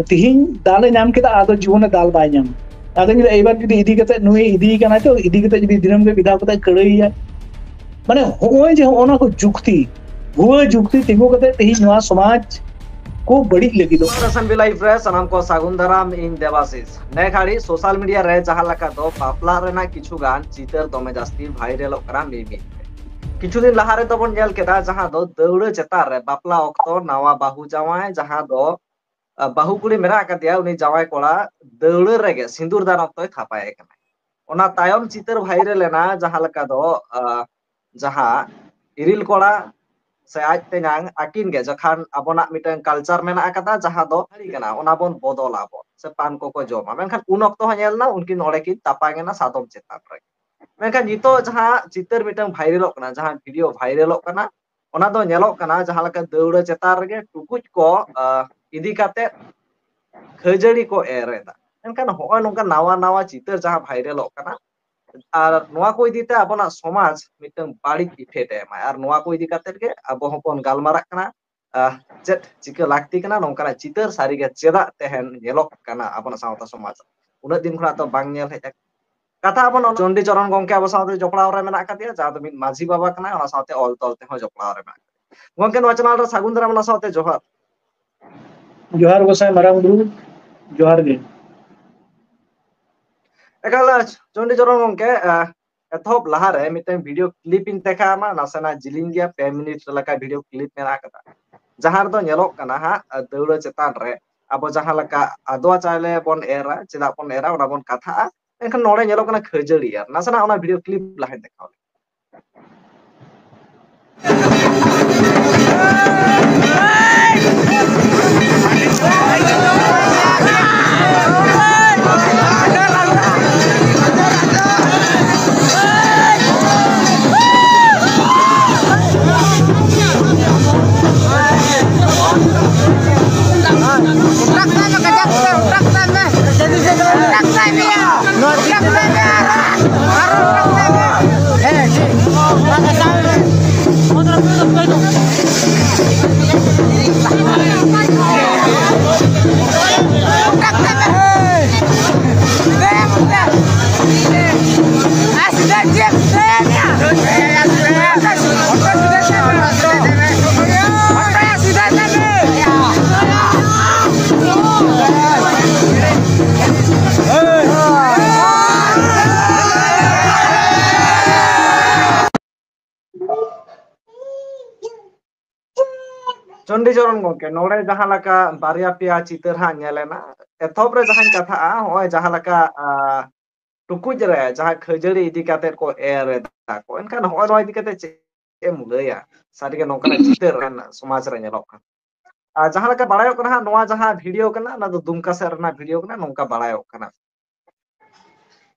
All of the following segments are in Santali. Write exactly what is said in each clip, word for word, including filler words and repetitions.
ᱛᱤᱦᱤᱧ ᱫᱟᱞ ᱮ ᱧᱟᱢ ᱠᱮᱫᱟ, ᱟᱫᱚ ᱡᱤᱵᱚᱱ ᱨᱮ ᱫᱟᱞ ᱵᱟᱭ ᱧᱟᱢᱟ᱾ ᱟᱫᱚ ᱤᱧ ᱫᱚ ᱮᱭᱵᱟᱨ ᱡᱩᱫᱤ ᱤᱫᱤ ᱠᱟᱛᱮ ᱱᱩᱭ ᱤᱫᱤ ᱠᱟᱱᱟᱭ ᱛᱚ, ᱤᱫᱤ ᱠᱟᱛᱮ ᱡᱩᱫᱤ ᱫᱤᱱᱟᱹᱢ ᱜᱮ ᱢᱤᱫ ᱫᱷᱟᱣ ᱠᱟᱛᱮ ᱠᱟᱹᱲᱟᱹᱭᱮᱭᱟ, ᱢᱟᱱᱮ ᱦᱚᱸᱜᱼᱚᱭ ᱡᱮ ᱦᱚᱸᱜᱼᱚ ᱱᱚᱣᱟ ᱠᱚ ᱡᱩᱠᱛᱤ, ᱵᱷᱩᱣᱟᱹ ᱡᱩᱠᱛᱤ ᱛᱤᱸᱜᱩ ᱠᱟᱛᱮ ᱛᱤᱦᱤᱧ ᱱᱚᱣᱟ ᱥᱚᱢᱟᱡᱽ ᱠᱚ ᱵᱟᱹᱲᱤᱡ ᱞᱟᱹᱜᱤᱫᱚᱜ ᱠᱟᱱᱟ᱾ ᱥᱟᱱᱵᱤ ᱞᱟᱭᱤᱵᱷ ᱨᱮ ᱥᱟᱱᱟᱢ ᱠᱚ ᱥᱟᱹᱜᱩᱱ ᱫᱟᱨᱟᱢ, ᱤᱧ ᱫᱮᱵᱟᱥᱤᱥ᱾ ᱱᱮ ᱜᱷᱟᱹᱲᱤ ᱥᱳᱥᱟᱞ ᱢᱤᱰᱤᱭᱟ ᱨᱮ ᱡᱟᱦᱟᱸ ᱞᱮᱠᱟ ᱫᱚ ᱵᱟᱯᱞᱟ ᱨᱮᱱᱟᱜ ᱠᱤᱪᱷᱩ ᱜᱟᱱ ᱪᱤᱛᱟᱹᱨ ᱫᱚᱢᱮ ᱡᱟᱹᱥᱛᱤ ᱵᱷᱟᱭᱨᱟᱞᱚᱜ ᱠᱟᱱᱟ ᱢᱤᱢᱤᱫ ᱨᱮ᱾ ᱠᱤᱪᱷᱩ ᱫᱤᱱ ᱞᱟᱦᱟ ᱨᱮᱫᱚ ᱵᱚᱱ ᱧᱮᱞ ᱠᱮᱫᱟ ᱡᱟᱦᱟᱸ ᱫᱚ ᱫᱟᱹᱣᱲᱟᱹ ᱪᱮᱛᱟᱱ ᱨᱮ ᱵᱟᱯᱞᱟ ᱚᱠᱛᱚ ᱱᱟᱣᱟ ᱵᱟᱹᱦᱩ ᱡᱟᱶᱟᱭ, ᱡᱟᱦᱟᱸ ᱫᱚ ᱵᱟᱹᱦᱩ ᱠᱩᱲᱤ ᱢᱮᱱᱟᱜ ᱟᱠᱟᱫᱮᱭᱟ, ᱩᱱᱤ ᱡᱟᱶᱟᱭ ᱠᱚᱲᱟ ᱫᱟᱹᱣᱲᱟᱹ ᱨᱮᱜᱮ ᱥᱤᱸᱫᱩᱨ ᱫᱟᱱ ᱚᱠᱛᱚᱭ ᱛᱷᱟᱯᱟᱭᱮ ᱠᱟᱱᱟ᱾ ᱚᱱᱟ ᱛᱟᱭᱚᱢ ᱪᱤᱛᱟᱹᱨ ᱵᱷᱟᱭᱨᱟᱞ ᱮᱱᱟ, ᱡᱟᱦᱟᱸ ᱞᱮᱠᱟ ᱫᱚ ᱡᱟᱦᱟᱸ ᱤᱨᱤᱞ ᱠᱚᱲᱟ ᱥᱮ ᱟᱡ ᱛᱮᱧᱟᱝ ᱟᱹᱠᱤᱱ ᱜᱮ ᱡᱚᱠᱷᱚᱱ ᱟᱵᱚᱱᱟᱜ ᱢᱤᱫᱴᱟᱝ ᱠᱟᱞᱪᱟᱨ ᱢᱮᱱᱟᱜ ᱟᱠᱟᱫᱟ, ᱡᱟᱦᱟᱸ ᱫᱚ ᱥᱟᱹᱨᱤ ᱠᱟᱱᱟ, ᱚᱱᱟ ᱵᱚᱱ ᱵᱚᱫᱚᱞᱟ ᱵᱚᱱ ᱥᱮ ᱯᱟᱱ ᱠᱚᱠᱚ ᱡᱚᱢᱟ, ᱢᱮᱱᱠᱷᱟᱱ ᱩᱱ ᱚᱠᱛᱚ ᱦᱚᱸ ᱧᱮᱞ ᱮᱱᱟ ᱩᱱᱠᱤᱱ ᱱᱚᱰᱮ ᱠᱤᱱ ᱛᱟᱯᱟᱢ ᱮᱱᱟ ᱥᱟᱫᱚᱢ ᱪᱮᱛᱟᱱ ᱨᱮ᱾ ᱢᱮᱱᱠᱷᱟᱱ ᱱᱤᱛᱚᱜ ᱡᱟᱦᱟᱸ ᱪᱤᱛᱟᱹᱨ ᱢᱤᱫᱴᱟᱝ ᱵᱷᱟᱭᱨᱟᱞᱚᱜ ᱠᱟᱱᱟ, ᱡᱟᱦᱟᱸ ᱵᱷᱤᱰᱤᱭᱳ ᱵᱷᱟᱭᱨᱟᱞᱚᱜ ᱠᱟᱱᱟ, ᱚᱱᱟ ᱫᱚ ᱧᱮᱞᱚᱜ ᱠᱟᱱᱟ ᱡᱟᱦᱟᱸ ᱞᱮᱠᱟ ᱫᱟᱹᱣᱲᱟᱹ ᱪᱮᱛᱟᱱ ᱨᱮᱜᱮ ᱴᱩᱠᱩᱡ ᱠᱚ ᱤᱫᱤ ᱠᱟᱛᱮ ᱠᱷᱟᱹᱡᱟᱹᱲᱤ ᱠᱚ ᱮᱨ ᱮᱫᱟ᱾ ᱢᱮᱱᱠᱷᱟᱱ ᱦᱚᱸᱜᱼᱚᱭ ᱱᱚᱝᱠᱟ ᱱᱟᱣᱟ ᱱᱟᱣᱟ ᱪᱤᱛᱟᱹᱨ ᱡᱟᱦᱟᱸ ᱵᱷᱟᱭᱨᱟᱞᱚᱜ ᱠᱟᱱᱟ, ᱟᱨ ᱱᱚᱣᱟ ᱠᱚ ᱤᱫᱤ ᱛᱮ ᱟᱵᱚᱱᱟᱜ ᱥᱚᱢᱟᱡᱽ ᱢᱤᱫᱴᱟᱝ ᱵᱟᱹᱲᱤᱡ ᱤᱯᱷᱮᱠᱴ ᱮ ᱮᱢᱟᱭ᱾ ᱟᱨ ᱱᱚᱣᱟ ᱠᱚ ᱤᱫᱤ ᱠᱟᱛᱮ ᱜᱮ ᱟᱵᱚ ᱦᱚᱸᱵᱚᱱ ᱜᱟᱞᱢᱟᱨᱟᱜ ᱠᱟᱱᱟ, ᱪᱮᱫ ᱪᱤᱠᱟᱹ ᱞᱟᱹᱠᱛᱤ ᱠᱟᱱᱟ, ᱱᱚᱝᱠᱟᱱᱟᱜ ᱪᱤᱛᱟᱹᱨ ᱥᱟᱹᱨᱤᱜᱮ ᱪᱮᱫᱟᱜ ᱛᱮᱦᱮᱧ ᱧᱮᱞᱚᱜ ᱠᱟᱱᱟ ᱟᱵᱚᱱᱟᱜ ᱥᱟᱶᱛᱟ ᱥᱚᱢᱟᱡᱽ᱾ ᱩᱱᱟᱹᱜ ᱫᱤᱱ ᱠᱷᱚᱱᱟᱜ ᱛᱚ ᱵᱟᱝ ᱧᱮᱞ ᱦᱮᱡ ᱟᱠᱟᱱᱟ᱾ ᱠᱟᱛᱷᱟ ᱟᱵᱚ ᱱᱚᱰᱮ ᱪᱚᱱᱰᱤ ᱪᱚᱨᱚᱱ ᱜᱚᱝᱠᱮ ᱟᱵᱚ ᱥᱟᱶᱛᱮ ᱡᱚᱯᱲᱟᱣ ᱨᱮ ᱢᱮᱱᱟᱜ ᱟᱠᱟᱫᱮᱭᱟ, ᱡᱟᱦᱟᱸ ᱫᱚ ᱢᱤᱫ ᱢᱟᱹᱡᱷᱤ ᱵᱟᱵᱟ ᱠᱟᱱᱟᱭ, ᱚᱱᱟ ᱥᱟᱶᱛᱮ ᱚᱞ ᱛᱚᱞ ᱛᱮᱦᱚᱸ ᱡᱚᱯᱲᱟᱣ ᱨᱮ ᱢᱮᱱᱟᱜ ᱟᱠᱟᱫᱮᱭᱟ᱾ ᱜᱚᱝᱠᱮ, ᱱᱚᱣᱟ ᱪᱮᱱᱮᱞ ᱨᱮ ᱥᱟᱹᱜᱩᱱ ᱫᱟᱨᱟᱢ, ᱚᱱᱟ ᱥᱟᱶᱛᱮ ᱡᱚᱦᱟᱨ᱾ ᱡᱚᱦᱟᱨ ᱜᱚᱸᱥᱟᱭ ᱢᱟᱨᱟᱝ ᱵᱩᱨᱩ, ᱡᱚᱦᱟᱨ ᱜᱮ᱾ ᱮᱠᱟᱞ, ᱪᱚᱱᱰᱤ ᱪᱚᱨᱚᱱ ᱜᱚᱝᱠᱮ, ᱮᱛᱚᱦᱚᱵ ᱞᱟᱦᱟᱨᱮ ᱢᱤᱫᱴᱟᱝ ᱵᱷᱤᱰᱤᱭᱳ ᱠᱞᱤᱯ ᱤᱧ ᱫᱮᱠᱷᱟᱣ ᱟᱢᱟ, ᱱᱟᱥᱮᱱᱟᱜ ᱡᱤᱞᱤᱧ ᱜᱮᱭᱟ, ᱯᱮ ᱢᱤᱱᱤᱴ ᱞᱮᱠᱟ ᱵᱷᱤᱰᱤᱭᱳ ᱠᱞᱤᱯ ᱢᱮᱱᱟᱜ ᱟᱠᱟᱫᱟ, ᱡᱟᱦᱟᱸ ᱨᱮᱫᱚ ᱧᱮᱞᱚᱜ ᱠᱟᱱᱟ ᱦᱟᱸᱜ ᱫᱟᱹᱣᱲᱟᱹ ᱪᱮᱛᱟᱱ ᱨᱮ ᱟᱵᱚ ᱡᱟᱦᱟᱸ ᱞᱮᱠᱟ ᱟᱫᱽᱣᱟ ᱪᱟᱣᱞᱮ ᱵᱚᱱ ᱮᱨᱟ, ᱪᱮᱫᱟᱜ ᱵᱚᱱ ᱮᱨᱟ, ᱚᱱᱟ ᱵᱚᱱ ᱠᱟᱛᱷᱟᱜᱼᱟ, ᱢᱮᱱᱠᱷᱟᱱ ᱱᱚᱰᱮ ᱧᱮᱞᱚᱜ ᱠᱟᱱᱟ ᱠᱷᱟᱹᱡᱟᱹᱲᱤ ᱮᱨ᱾ ᱱᱟᱥᱮᱱᱟᱜ ᱚᱱᱟ ᱵᱷᱤᱰᱤᱭᱳ ᱠᱞᱤᱯ ᱞᱟᱦᱟᱧ ᱫᱮᱠᱷᱟᱣ ᱞᱮᱜᱮ᱾ ᱪᱚᱱᱰᱤᱪᱚᱨᱚᱱ ᱜᱚᱝᱠᱮ, ᱱᱚᱰᱮ ᱡᱟᱦᱟᱸ ᱞᱮᱠᱟ ᱵᱟᱨᱭᱟ ᱯᱮᱭᱟ ᱪᱤᱛᱟᱹᱨ ᱦᱟᱸᱜ ᱧᱮᱞ ᱮᱱᱟ, ᱮᱛᱚᱦᱚᱵ ᱨᱮ ᱡᱟᱦᱟᱸᱧ ᱠᱟᱛᱷᱟᱜᱼᱟ, ᱱᱚᱜᱼᱚᱭ ᱡᱟᱦᱟᱸ ᱞᱮᱠᱟ, ᱟ, ᱴᱩᱠᱩᱡ ᱨᱮ ᱡᱟᱦᱟᱸ ᱠᱷᱟᱹᱡᱟᱹᱲᱤ ᱤᱫᱤ ᱠᱟᱛᱮ ᱠᱚ ᱮᱨ ᱮᱫᱟ ᱠᱚ, ᱮᱱᱠᱷᱟᱱ ᱱᱚᱜᱼᱚᱭ ᱱᱚᱣᱟ ᱤᱫᱤ ᱠᱟᱛᱮ ᱪᱮᱫ ᱮᱢ ᱞᱟᱹᱭᱟ? ᱥᱟᱹᱨᱤᱜᱮ ᱱᱚᱝᱠᱟᱱᱟᱜ ᱪᱤᱛᱟᱹᱨ ᱥᱚᱢᱟᱡᱽ ᱨᱮ ᱧᱮᱞᱚᱜ ᱠᱟᱱᱟ᱾ ᱟᱨ ᱡᱟᱦᱟᱸ ᱞᱮᱠᱟ ᱵᱟᱲᱟᱭᱚᱜ ᱠᱟᱱᱟ ᱦᱟᱸᱜ, ᱱᱚᱣᱟ ᱡᱟᱦᱟᱸ ᱵᱷᱤᱰᱤᱭᱳ ᱠᱟᱱᱟ, ᱚᱱᱟ ᱫᱚ ᱫᱩᱢᱠᱟ ᱥᱮᱫ ᱨᱮᱱᱟᱜ ᱵᱷᱤᱰᱤᱭᱳ ᱠᱟᱱᱟ, ᱱᱚᱝᱠᱟ ᱵᱟᱲᱟᱭᱚᱜ ᱠᱟᱱᱟ᱾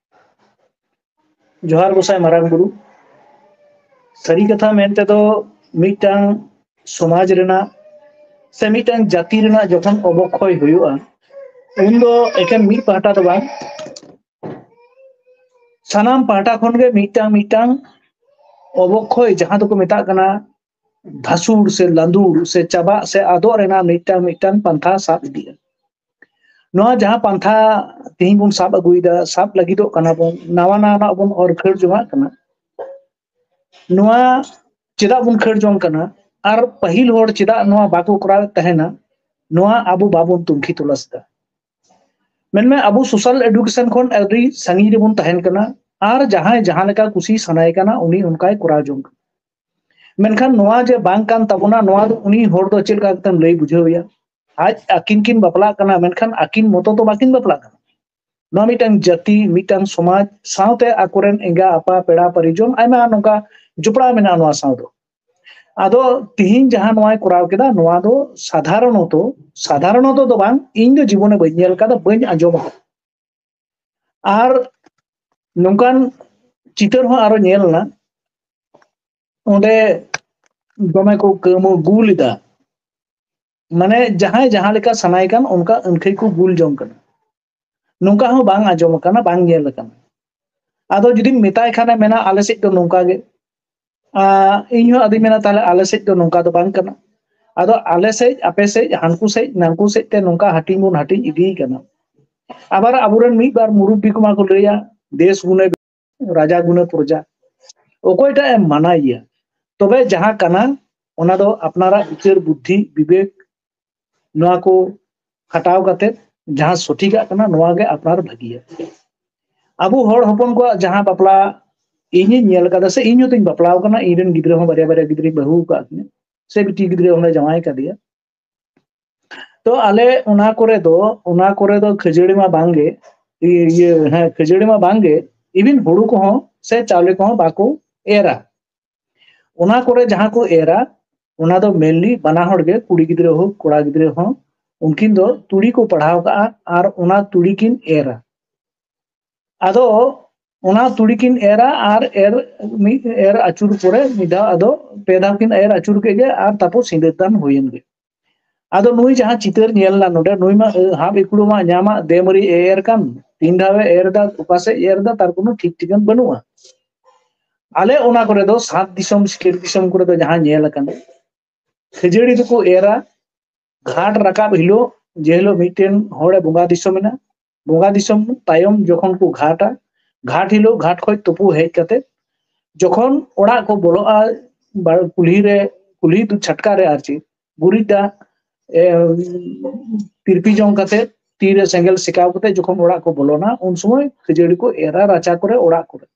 ᱡᱚᱦᱟᱨ ᱜᱚᱸᱥᱟᱭ ᱢᱟᱨᱟᱝ ᱵᱩᱨᱩ᱾ ᱥᱟᱹᱨᱤ ᱠᱟᱛᱷᱟ ᱢᱮᱱ ᱛᱮᱫᱚ, ᱢᱤᱫᱴᱟᱝ ᱥᱚᱢᱟᱡᱽ ᱨᱮᱱᱟᱜ ᱥᱮ ᱢᱤᱫᱴᱟᱝ ᱡᱟᱹᱛᱤ ᱨᱮᱱᱟᱜ ᱡᱚᱠᱷᱚᱱ ᱚᱵᱚᱠᱷᱚᱭ ᱦᱩᱭᱩᱜᱼᱟ, ᱩᱱᱫᱚ ᱮᱠᱮᱱ ᱢᱤᱫ ᱯᱟᱦᱴᱟ ᱫᱚ ᱵᱟᱝ, ᱥᱟᱱᱟᱢ ᱯᱟᱦᱴᱟ ᱠᱷᱚᱱ ᱜᱮ ᱢᱤᱫᱴᱟᱝ ᱢᱤᱫᱴᱟᱝ ᱚᱵᱚᱠᱷᱚᱭ, ᱡᱟᱦᱟᱸ ᱫᱚᱠᱚ ᱢᱮᱛᱟᱜ ᱠᱟᱱᱟ ᱫᱷᱟᱥᱩᱲ ᱥᱮ ᱞᱟᱸᱫᱩᱲ ᱥᱮ ᱪᱟᱵᱟᱜ ᱥᱮ ᱟᱫᱚᱜ ᱨᱮᱱᱟᱜ ᱢᱤᱫᱴᱟᱝ ᱢᱤᱫᱴᱟᱝ ᱯᱟᱱᱛᱷᱟ ᱥᱟᱵ ᱤᱫᱤᱜᱼᱟ᱾ ᱱᱚᱣᱟ ᱡᱟᱦᱟᱸ ᱯᱟᱱᱛᱷᱟ ᱛᱮᱦᱮᱧ ᱵᱚᱱ ᱥᱟᱵ ᱟᱹᱜᱩᱭᱮᱫᱟ, ᱥᱟᱵ ᱞᱟᱹᱜᱤᱫᱚᱜ ᱠᱟᱱᱟ ᱵᱚᱱ, ᱱᱟᱣᱟ ᱱᱟᱣᱟᱱᱟᱜ ᱵᱚᱱ ᱚᱨ ᱠᱷᱟᱹᱲ ᱡᱚᱝᱟᱜ ᱠᱟᱱᱟ, ᱱᱚᱣᱟ ᱪᱮᱫᱟᱜ ᱵᱚᱱ ᱠᱷᱟᱹᱲ ᱡᱚᱝ ᱠᱟᱱᱟ? ᱟᱨ ᱯᱟᱹᱦᱤᱞ ᱦᱚᱲ ᱪᱮᱫᱟᱜ ᱱᱚᱣᱟ ᱵᱟᱠᱚ ᱠᱚᱨᱟᱣᱮᱫ ᱛᱟᱦᱮᱱᱟ? ᱱᱚᱣᱟ ᱟᱵᱚ ᱵᱟᱵᱚᱱ ᱛᱩᱱᱠᱷᱤ ᱛᱚᱞᱟᱥ ᱮᱫᱟ᱾ ᱢᱮᱱᱢᱮ, ᱟᱵᱚ ᱥᱳᱥᱟᱞ ᱮᱰᱩᱠᱮᱥᱚᱱ ᱠᱷᱚᱱ ᱟᱹᱰᱤ ᱥᱟᱺᱜᱤᱧ ᱨᱮᱵᱚᱱ ᱛᱟᱦᱮᱱ ᱠᱟᱱᱟ, ᱟᱨ ᱡᱟᱦᱟᱸᱭ ᱡᱟᱦᱟᱸ ᱞᱮᱠᱟ ᱠᱩᱥᱤ ᱥᱟᱱᱟᱭᱮ ᱠᱟᱱᱟ, ᱩᱱᱤ ᱚᱱᱠᱟᱭ ᱠᱚᱨᱟᱣ ᱡᱚᱝ ᱠᱟᱱᱟ᱾ ᱢᱮᱱᱠᱷᱟᱱ ᱱᱚᱣᱟ ᱡᱮ ᱵᱟᱝ ᱠᱟᱱ ᱛᱟᱵᱚᱱᱟ, ᱱᱚᱣᱟ ᱫᱚ ᱩᱱᱤ ᱦᱚᱲ ᱫᱚ ᱪᱮᱫ ᱞᱮᱠᱟ ᱠᱟᱛᱮᱢ ᱞᱟᱹᱭ ᱵᱩᱡᱷᱟᱹᱣ ᱮᱭᱟ? ᱟᱡ, ᱟᱹᱠᱤᱱ ᱠᱤᱱ ᱵᱟᱯᱞᱟᱜ ᱠᱟᱱᱟ, ᱢᱮᱱᱠᱷᱟᱱ ᱟᱹᱠᱤᱱ ᱢᱚᱛᱚ ᱫᱚ ᱵᱟᱹᱠᱤᱱ ᱵᱟᱯᱞᱟᱜ ᱠᱟᱱᱟ᱾ ᱱᱚᱣᱟ ᱢᱤᱫᱴᱟᱝ ᱡᱟᱹᱛᱤ, ᱢᱤᱫᱴᱟᱝ ᱥᱚᱢᱟᱡᱽ ᱥᱟᱶᱛᱮ ᱟᱠᱚᱨᱮᱱ ᱮᱸᱜᱟ ᱟᱯᱟ, ᱯᱮᱲᱟ ᱯᱟᱹᱨᱤᱡᱚᱱ, ᱟᱭᱢᱟ ᱱᱚᱝᱠᱟ ᱡᱚᱯᱲᱟᱣ ᱢᱮᱱᱟᱜᱼᱟ ᱱᱚᱣᱟ ᱥᱟᱶ ᱫᱚ᱾ ᱟᱫᱚ ᱛᱤᱦᱤᱧ ᱡᱟᱦᱟᱸ ᱱᱚᱣᱟᱭ ᱠᱚᱨᱟᱣ ᱠᱮᱫᱟ, ᱱᱚᱣᱟ ᱫᱚ ᱥᱟᱫᱷᱟᱨᱚᱱᱚᱛᱚ, ᱥᱟᱫᱷᱟᱨᱚᱱᱚᱛᱚ ᱫᱚ ᱵᱟᱝ, ᱤᱧ ᱫᱚ ᱡᱤᱵᱚᱱᱮ ᱵᱟᱹᱧ ᱧᱮᱞ ᱠᱟᱫᱟ, ᱵᱟᱹᱧ ᱟᱸᱡᱚᱢ ᱟᱠᱟᱫᱟ᱾ ᱟᱨ ᱱᱚᱝᱠᱟᱱ ᱪᱤᱛᱟᱹᱨ ᱦᱚᱸ ᱟᱨᱚ ᱧᱮᱞ ᱮᱱᱟ, ᱚᱸᱰᱮ ᱫᱚᱢᱮ ᱠᱚ ᱠᱟᱹᱣᱢᱟᱹᱣ ᱜᱩᱞ ᱮᱫᱟ᱾ ᱢᱟᱱᱮ, ᱡᱟᱦᱟᱸᱭ ᱡᱟᱦᱟᱸ ᱞᱮᱠᱟ ᱥᱟᱱᱟᱭᱮ ᱠᱟᱱ, ᱚᱱᱠᱟ ᱟᱹᱱᱠᱷᱟᱹᱭ ᱠᱚ ᱜᱩᱞ ᱡᱚᱝ ᱠᱟᱱᱟ᱾ ᱱᱚᱝᱠᱟ ᱦᱚᱸ ᱵᱟᱝ ᱟᱸᱡᱚᱢ ᱟᱠᱟᱱᱟ, ᱵᱟᱝ ᱧᱮᱞ ᱟᱠᱟᱱᱟ᱾ ᱟᱫᱚ ᱡᱩᱫᱤᱢ ᱢᱮᱛᱟᱭ ᱠᱷᱟᱱᱮ ᱢᱮᱱᱟ, "ᱟᱞᱮ ᱥᱮᱫ ᱫᱚ ᱱᱚᱝᱠᱟ ᱜᱮ᱾" ᱟᱸ, ᱤᱧ ᱦᱚᱸ ᱟᱫᱚᱧ ᱢᱮᱱᱟ, "ᱛᱟᱦᱞᱮ ᱟᱞᱮ ᱥᱮᱫ ᱫᱚ ᱱᱚᱝᱠᱟ ᱫᱚ ᱵᱟᱝ ᱠᱟᱱᱟ, ᱟᱫᱚ ᱟᱞᱮ ᱥᱮᱫ, ᱟᱯᱮ ᱥᱮᱫ, ᱦᱟᱱᱠᱩ ᱥᱮᱫ, ᱱᱟᱝᱠᱩ ᱥᱮᱫ ᱛᱮ ᱱᱚᱝᱠᱟ ᱦᱟᱹᱴᱤᱧ ᱵᱚᱱ ᱦᱟᱹᱴᱤᱧ ᱤᱫᱤᱭ ᱠᱟᱱᱟ᱾ ᱟᱵᱟᱨ ᱟᱵᱚᱨᱮᱱ ᱢᱤᱫ ᱵᱟᱨ ᱢᱩᱨᱩᱵᱵᱤ ᱠᱚᱢᱟ ᱠᱚ ᱞᱟᱹᱭᱟ, "ᱫᱮᱥ ᱜᱩᱱᱮ ᱨᱟᱡᱟ ᱜᱩᱱᱮ ᱯᱨᱚᱡᱟ", ᱚᱠᱚᱭᱴᱟᱜ ᱮ ᱢᱟᱱᱟᱭᱮᱭᱟ? ᱛᱚᱵᱮ ᱡᱟᱦᱟᱸ ᱠᱟᱱᱟ, ᱚᱱᱟ ᱫᱚ ᱟᱯᱱᱟᱨᱟᱜ ᱵᱤᱪᱟᱹᱨ ᱵᱩᱫᱽᱫᱷᱤ ᱵᱤᱵᱮᱠ ᱱᱚᱣᱟ ᱠᱚ ᱠᱷᱟᱴᱟᱣ ᱠᱟᱛᱮ ᱡᱟᱦᱟᱸ ᱥᱚᱴᱷᱤᱠᱟᱜ ᱠᱟᱱᱟ, ᱱᱚᱣᱟ ᱜᱮ ᱟᱯᱱᱟᱨ ᱵᱷᱟᱹᱜᱤᱭᱟ᱾ ᱟᱵᱚ ᱦᱚᱲ ᱦᱚᱯᱚᱱ ᱠᱚᱣᱟᱜ ᱡᱟᱦᱟᱸ ᱵᱟᱯᱞᱟ ᱤᱧᱤᱧ ᱧᱮᱞ ᱠᱟᱫᱟ, ᱥᱮ ᱤᱧ ᱦᱚᱸᱛᱚᱧ ᱵᱟᱯᱞᱟ ᱟᱠᱟᱱᱟ, ᱤᱧ ᱨᱮᱱ ᱜᱤᱫᱽᱨᱟᱹ ᱦᱚᱸ ᱵᱟᱨᱭᱟ ᱵᱟᱨᱭᱟ ᱜᱤᱫᱽᱨᱟᱹᱧ ᱵᱟᱹᱦᱩ ᱟᱠᱟᱫ ᱠᱤᱱᱟ, ᱥᱮ ᱵᱤᱴᱤ ᱜᱤᱫᱽᱨᱟᱹ ᱦᱚᱸᱞᱮ ᱡᱟᱶᱟᱭ ᱠᱟᱫᱮᱭᱟ᱾ ᱛᱚ ᱟᱞᱮ ᱚᱱᱟ ᱠᱚᱨᱮ ᱫᱚ, ᱚᱱᱟ ᱠᱚᱨᱮ ᱫᱚ ᱠᱷᱟᱹᱡᱟᱹᱲᱤ ᱢᱟ ᱵᱟᱝᱜᱮ, ᱤᱭᱟᱹ, ᱦᱮᱸ, ᱠᱷᱟᱹᱡᱟᱹᱲᱤ ᱢᱟ ᱵᱟᱝᱜᱮ, even ᱦᱩᱲᱩ ᱠᱚᱦᱚᱸ ᱥᱮ ᱪᱟᱣᱞᱮ ᱠᱚᱦᱚᱸ ᱵᱟᱠᱚ ᱮᱨᱟ᱾ ᱚᱱᱟ ᱠᱚᱨᱮ ᱡᱟᱦᱟᱸ ᱠᱚ ᱮᱨᱟ, ᱚᱱᱟ ᱫᱚ mainly ᱵᱟᱱᱟ ᱦᱚᱲ ᱜᱮ, ᱠᱩᱲᱤ ᱜᱤᱫᱽᱨᱟᱹ ᱦᱳᱠ, ᱠᱚᱲᱟ ᱜᱤᱫᱽᱨᱟᱹ ᱦᱚᱸ, ᱩᱱᱠᱤᱱ ᱫᱚ ᱛᱩᱲᱤ ᱠᱚ ᱯᱟᱲᱦᱟᱣ ᱠᱟᱜᱼᱟ ᱟᱨ ᱚᱱᱟ ᱛᱩᱲᱤ ᱠᱤᱱ ᱮᱨᱟ᱾ ᱟᱫᱚ ᱚᱱᱟ ᱛᱩᱲᱤ ᱠᱤᱱ ᱮᱨᱟ ᱟᱨ ᱮᱨ, ᱢᱤᱫ ᱮᱨ ᱟᱹᱪᱩᱨ ᱯᱚᱨᱮ ᱢᱤᱫ ᱫᱷᱟᱣ, ᱟᱫᱚ ᱯᱮ ᱫᱷᱟᱣ ᱠᱤᱱ ᱮᱨ ᱟᱹᱪᱩᱨ ᱠᱮᱫ ᱜᱮ ᱟᱨ ᱛᱟᱨᱯᱚᱨ ᱥᱤᱸᱫᱟᱹᱨ ᱫᱟᱱ ᱦᱩᱭᱮᱱ ᱜᱮ᱾ ᱟᱫᱚ ᱱᱩᱭ ᱡᱟᱦᱟᱸ ᱪᱤᱛᱟᱹᱨ ᱧᱮᱞ ᱮᱱᱟ ᱱᱚᱰᱮ, ᱱᱩᱭ ᱢᱟ, ᱟᱹ, ᱦᱟᱵ ᱤᱠᱲᱩ ᱢᱟ ᱧᱟᱢᱟ, ᱫᱮᱢᱟᱹᱨᱤ ᱮ ᱮᱨ ᱠᱟᱱ, ᱛᱤᱱ ᱫᱷᱟᱣ ᱮ ᱮᱨ ᱮᱫᱟ, ᱚᱠᱟ ᱥᱮᱫ ᱮ ᱮᱨ ᱮᱫᱟ, ᱛᱟᱨ ᱠᱳᱱᱳ ᱴᱷᱤᱠ ᱴᱷᱤᱠᱟᱹᱱ ᱵᱟᱹᱱᱩᱜᱼᱟ᱾ ᱟᱞᱮ ᱚᱱᱟ ᱠᱚᱨᱮ ᱫᱚ, ᱥᱟᱛ ᱫᱤᱥᱚᱢ, ᱥᱤᱠᱟᱹᱨ ᱫᱤᱥᱚᱢ ᱠᱚᱨᱮ ᱫᱚ ᱡᱟᱦᱟᱸ ᱧᱮᱞ ᱟᱠᱟᱱᱟ, ᱠᱷᱟᱹᱡᱟᱹᱲᱤ ᱫᱚᱠᱚ ᱮᱨᱟ, ᱜᱷᱟᱴ ᱨᱟᱠᱟᱵ ᱦᱤᱞᱳᱜ, ᱡᱮ ᱦᱤᱞᱳᱜ ᱢᱤᱫᱴᱮᱱ ᱦᱚᱲᱮ ᱵᱚᱸᱜᱟ ᱫᱤᱥᱚᱢ ᱮᱱᱟ, ᱵᱚᱸᱜᱟ ᱫᱤᱥᱚᱢ ᱛᱟᱭᱚᱢ ᱡᱚᱠᱷᱚᱱ ᱠᱚ ᱜᱷᱟᱴᱟ, ᱜᱷᱟᱴ ᱦᱤᱞᱳᱜ ᱜᱷᱟᱴ ᱠᱷᱚᱡ ᱛᱩᱯᱩ ᱦᱮᱡ ᱠᱟᱛᱮ ᱡᱚᱠᱷᱚᱱ ᱚᱲᱟᱜ ᱠᱚ ᱵᱚᱞᱚᱜᱼᱟ, ᱵᱟ-, ᱠᱩᱞᱦᱤ ᱨᱮ, ᱠᱩᱞᱦᱤ ᱫᱩ ᱪᱷᱟᱴᱠᱟ ᱨᱮ ᱟᱨ ᱪᱮᱫ, ᱜᱩᱨᱤᱡ ᱫᱟᱜ, ᱮ, ᱛᱤᱨᱯᱤ ᱡᱚᱝ ᱠᱟᱛᱮ, ᱛᱤᱨᱮ ᱥᱮᱸᱜᱮᱞ ᱥᱮᱠᱟᱣ ᱠᱟᱛᱮ ᱡᱚᱠᱷᱚᱱ ᱚᱲᱟᱜ ᱠᱚ ᱵᱚᱞᱚᱱᱟ, ᱩᱱ ᱥᱚᱢᱚᱭ ᱠᱷᱟᱹᱡᱟᱹᱲᱤ ᱠᱚ ᱮᱨᱟ ᱨᱟᱪᱟ ᱠᱚᱨᱮ, ᱚᱲᱟᱜ ᱠᱚᱨᱮ᱾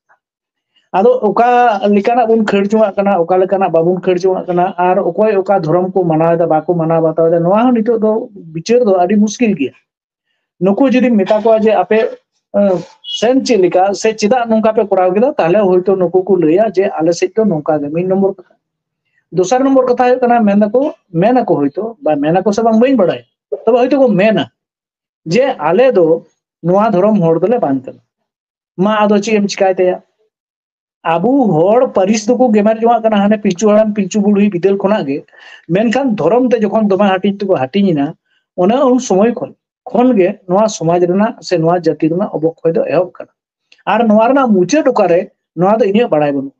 ᱟᱫᱚ ᱚᱠᱟ ᱞᱮᱠᱟᱱᱟᱜ ᱵᱚᱱ ᱠᱷᱟᱹᱲ ᱡᱚᱝᱟᱜ ᱠᱟᱱᱟ, ᱚᱠᱟ ᱞᱮᱠᱟᱱᱟᱜ ᱵᱟᱵᱚᱱ ᱠᱷᱟᱹᱲ ᱡᱚᱝᱟᱜ ᱠᱟᱱᱟ, ᱟᱨ ᱚᱠᱚᱭ ᱚᱠᱟ ᱫᱷᱚᱨᱚᱢ ᱠᱚ ᱢᱟᱱᱟᱣ ᱮᱫᱟ, ᱵᱟᱠᱚ ᱢᱟᱱᱟᱣ ᱵᱟᱛᱟᱣ ᱮᱫᱟ, ᱱᱚᱣᱟ ᱦᱚᱸ ᱱᱤᱛᱚᱜ ᱫᱚ ᱵᱤᱪᱟᱹᱨ ᱫᱚ ᱟᱹᱰᱤ ᱢᱩᱥᱠᱤᱞ ᱜᱮᱭᱟ᱾ ᱱᱩᱠᱩ ᱡᱩᱫᱤᱢ ᱢᱮᱛᱟ ᱠᱚᱣᱟ ᱡᱮ, "ᱟᱯᱮ, ᱮ, ᱥᱮᱱ ᱪᱮᱫ ᱞᱮᱠᱟ ᱥᱮ ᱪᱮᱫᱟᱜ ᱱᱚᱝᱠᱟ ᱯᱮ ᱠᱚᱨᱟᱣ ᱠᱮᱫᱟ?" ᱛᱟᱦᱞᱮ ᱦᱚᱭᱛᱳ ᱱᱩᱠᱩ ᱠᱚ ᱞᱟᱹᱭᱟ ᱡᱮ, "ᱟᱞᱮ ᱥᱮᱫ ᱫᱚ ᱱᱚᱝᱠᱟ ᱜᱮ", ᱢᱤᱫ ᱱᱚᱢᱵᱚᱨ ᱠᱟᱛᱷᱟ᱾ ᱫᱚᱥᱟᱨ ᱱᱚᱢᱵᱚᱨ ᱠᱟᱛᱷᱟ ᱦᱩᱭᱩᱜ ᱠᱟᱱᱟ, ᱢᱮᱱ ᱫᱟᱠᱚ, ᱢᱮᱱ ᱟᱠᱚ ᱦᱚᱭᱛᱳ, ᱵᱟ ᱢᱮᱱ ᱟᱠᱚ ᱥᱮ ᱵᱟᱝ ᱵᱟᱹᱧ ᱵᱟᱲᱟᱭᱟ, ᱛᱚᱵᱮ ᱦᱚᱭᱛᱳ ᱠᱚ ᱢᱮᱱᱟ ᱡᱮ, "ᱟᱞᱮ ᱫᱚ ᱱᱚᱣᱟ ᱫᱷᱚᱨᱚᱢ ᱦᱚᱲ ᱫᱚᱞᱮ ᱵᱟᱝ ᱠᱟᱱᱟ᱾ ᱢᱟ ᱟᱫᱚ ᱪᱮᱫ ᱮᱢ ᱪᱤᱠᱟᱭ ᱛᱟᱭᱟ?" ᱟᱵᱚ ᱦᱚᱲ ᱯᱟᱹᱨᱤᱥ ᱫᱚᱠᱚ ᱜᱮᱢᱮᱨ ᱡᱚᱝᱟᱜ ᱠᱟᱱᱟ ᱦᱟᱱᱮ ᱯᱤᱞᱪᱩ ᱦᱟᱲᱟᱢ ᱯᱤᱞᱪᱩ ᱵᱩᱲᱦᱤ ᱵᱤᱫᱟᱹᱞ ᱠᱷᱚᱱᱟᱜ ᱜᱮ, ᱢᱮᱱᱠᱷᱟᱱ ᱫᱷᱚᱨᱚᱢ ᱛᱮ ᱡᱚᱠᱷᱚᱱ ᱫᱚᱢᱮ ᱦᱟᱹᱴᱤᱧ ᱛᱮᱠᱚ ᱦᱟᱹᱴᱤᱧ ᱮᱱᱟ, ᱚᱱᱟ ᱩᱱ ᱥᱚᱢᱚᱭ ᱠᱷᱚᱱ, ᱠᱷᱚᱱ ᱜᱮ ᱱᱚᱣᱟ ᱥᱚᱢᱟᱡᱽ ᱨᱮᱱᱟᱜ ᱥᱮ ᱱᱚᱣᱟ ᱡᱟᱹᱛᱤ ᱨᱮᱱᱟᱜ ᱚᱵᱚᱠᱷᱚᱭ ᱫᱚ ᱮᱦᱚᱵ ᱠᱟᱱᱟ᱾ ᱟᱨ ᱱᱚᱣᱟ ᱨᱮᱱᱟᱜ ᱢᱩᱪᱟᱹᱫ ᱚᱠᱟᱨᱮ, ᱱᱚᱣᱟ ᱫᱚ ᱤᱧᱟᱹᱜ ᱵᱟᱲᱟᱭ ᱵᱟᱹᱱᱩᱜᱼᱟ᱾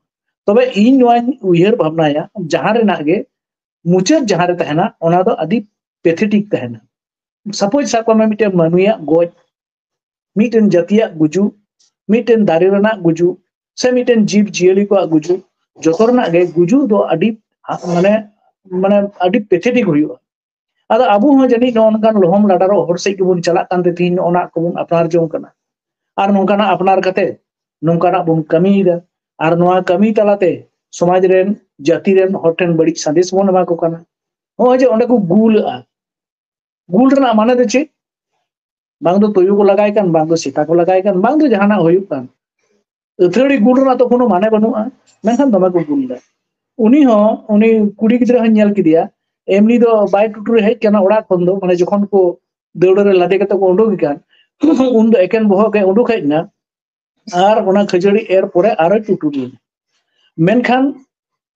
ᱛᱚᱵᱮ ᱤᱧ ᱱᱚᱣᱟᱧ ᱩᱭᱦᱟᱹᱨ ᱵᱷᱟᱵᱽᱱᱟᱭᱟ, ᱡᱟᱦᱟᱸ ᱨᱮᱱᱟᱜ ᱜᱮ ᱢᱩᱪᱟᱹᱫ ᱡᱟᱦᱟᱸ ᱨᱮ ᱛᱟᱦᱮᱱᱟ, ᱚᱱᱟ ᱫᱚ ᱟᱹᱰᱤ ᱯᱮᱛᱷᱮᱴᱤᱠ ᱛᱟᱦᱮᱱᱟ᱾ ᱥᱟᱯᱳᱡᱽ ᱥᱟᱵ ᱠᱟᱜ ᱢᱮ, ᱢᱤᱫᱴᱮᱱ ᱢᱟᱹᱱᱢᱤᱭᱟᱜ ᱜᱚᱡ, ᱢᱤᱫᱴᱮᱱ ᱡᱟᱹᱛᱤᱭᱟᱜ ᱜᱩᱡᱩᱜ, ᱢᱤᱫᱴᱮᱱ ᱫᱟᱨᱮ ᱨᱮᱱᱟᱜ ᱜᱩᱡᱩᱜ, ᱥᱮ ᱢᱤᱫᱴᱮᱱ ᱡᱤᱵᱽ ᱡᱤᱭᱟᱹᱞᱤ ᱠᱚᱣᱟᱜ ᱜᱩᱡᱩᱜ, ᱡᱚᱛᱚ ᱨᱮᱱᱟᱜ ᱜᱮ ᱜᱩᱡᱩᱜ ᱫᱚ ᱟᱹᱰᱤ ᱦᱟ-, ᱢᱟᱱᱮ, ᱢᱟᱱᱮ ᱟᱹᱰᱤ ᱯᱮᱛᱷᱮᱴᱤᱠ ᱦᱩᱭᱩᱜᱼᱟ᱾ ᱟᱫᱚ ᱟᱵᱚ ᱦᱚᱸ ᱡᱟᱹᱱᱤᱡ ᱱᱚᱜᱼᱚ ᱱᱚᱝᱠᱟᱱ ᱞᱚᱦᱚᱢ ᱞᱟᱰᱟᱨᱚᱜ ᱦᱚᱨ ᱥᱮᱫ ᱜᱮᱵᱚᱱ ᱪᱟᱞᱟᱜ ᱠᱟᱱᱛᱮ ᱛᱮᱦᱮᱧ ᱱᱚᱜᱼᱚ ᱱᱟ ᱠᱚᱵᱚᱱ ᱟᱯᱱᱟᱨ ᱡᱚᱝ ᱠᱟᱱᱟ᱾ ᱟᱨ ᱱᱚᱝᱠᱟᱱᱟᱜ ᱟᱯᱱᱟᱨ ᱠᱟᱛᱮ ᱱᱚᱝᱠᱟᱱᱟᱜ ᱵᱚᱱ ᱠᱟᱹᱢᱤᱭᱮᱫᱟ᱾ ᱟᱨ ᱱᱚᱣᱟ ᱠᱟᱹᱢᱤ ᱛᱟᱞᱟᱛᱮ ᱥᱚᱢᱟᱡᱽ ᱨᱮᱱ, ᱡᱟᱹᱛᱤ ᱨᱮᱱ ᱦᱚᱲ ᱴᱷᱮᱱ ᱵᱟᱹᱲᱤᱡ ᱥᱟᱸᱫᱮᱥ ᱵᱚᱱ ᱮᱢᱟ ᱠᱚ ᱠᱟᱱᱟ᱾ ᱱᱚᱜᱼᱚᱭ ᱡᱮ ᱚᱸᱰᱮ ᱠᱚ ᱜᱩᱞᱟᱹᱜᱼᱟ, ᱜᱩᱞ ᱨᱮᱱᱟᱜ ᱢᱟᱱᱮ ᱫᱚ ᱪᱮᱫ? ᱵᱟᱝ ᱫᱚ ᱛᱩᱭᱩ ᱠᱚ ᱞᱟᱜᱟᱭ ᱠᱟᱱ, ᱵᱟᱝ ᱫᱚ ᱥᱮᱛᱟ ᱠᱚ ᱞᱟᱜᱟᱭ ᱠᱟᱱ, ᱵᱟᱝ ᱫᱚ ᱡᱟᱦᱟᱱᱟᱜ ᱦᱩᱭᱩᱜ ᱠᱟᱱ᱾ ᱟᱹᱛᱷᱟᱹᱲᱤ ᱜᱩᱞ ᱨᱮᱱᱟᱜ ᱫᱚ ᱠᱳᱱᱳ ᱢᱟᱱᱮ ᱵᱟᱹᱱᱩᱜᱼᱟ, ᱢᱮᱱᱠᱷᱟᱱ ᱫᱚᱢᱮ ᱠᱚ ᱜᱩᱞ ᱮᱫᱟ᱾ ᱩᱱᱤ ᱦᱚᱸ, ᱩᱱᱤ ᱠᱩᱲᱤ ᱜᱤᱫᱽᱨᱟᱹ ᱦᱚᱸᱧ ᱧᱮᱞ ᱠᱮᱫᱮᱭᱟ, ᱮᱢᱱᱤ ᱫᱚ ᱵᱟᱭ ᱴᱩᱴᱩᱨᱤ ᱦᱮᱡ ᱠᱟᱱᱟ ᱚᱲᱟᱜ ᱠᱷᱚᱱ ᱫᱚ, ᱢᱟᱱᱮ ᱡᱚᱠᱷᱚᱱ ᱠᱚ ᱫᱟᱹᱣᱲᱟᱹ ᱨᱮ ᱞᱟᱫᱮ ᱠᱟᱛᱮ ᱠᱚ ᱩᱰᱩᱠᱮ ᱠᱟᱱ, ᱩᱱ ᱫᱚ ᱮᱠᱮᱱ ᱵᱚᱦᱚᱜ ᱜᱮ ᱩᱰᱩᱠ ᱦᱮᱡ ᱮᱱᱟ᱾ ᱟᱨ ᱚᱱᱟ ᱠᱷᱟᱹᱡᱟᱹᱲᱤ ᱮᱨ ᱯᱚᱨᱮ ᱟᱨᱚᱭ ᱴᱩᱴᱩᱨᱤ ᱮᱱᱟ᱾ ᱢᱮᱱᱠᱷᱟᱱ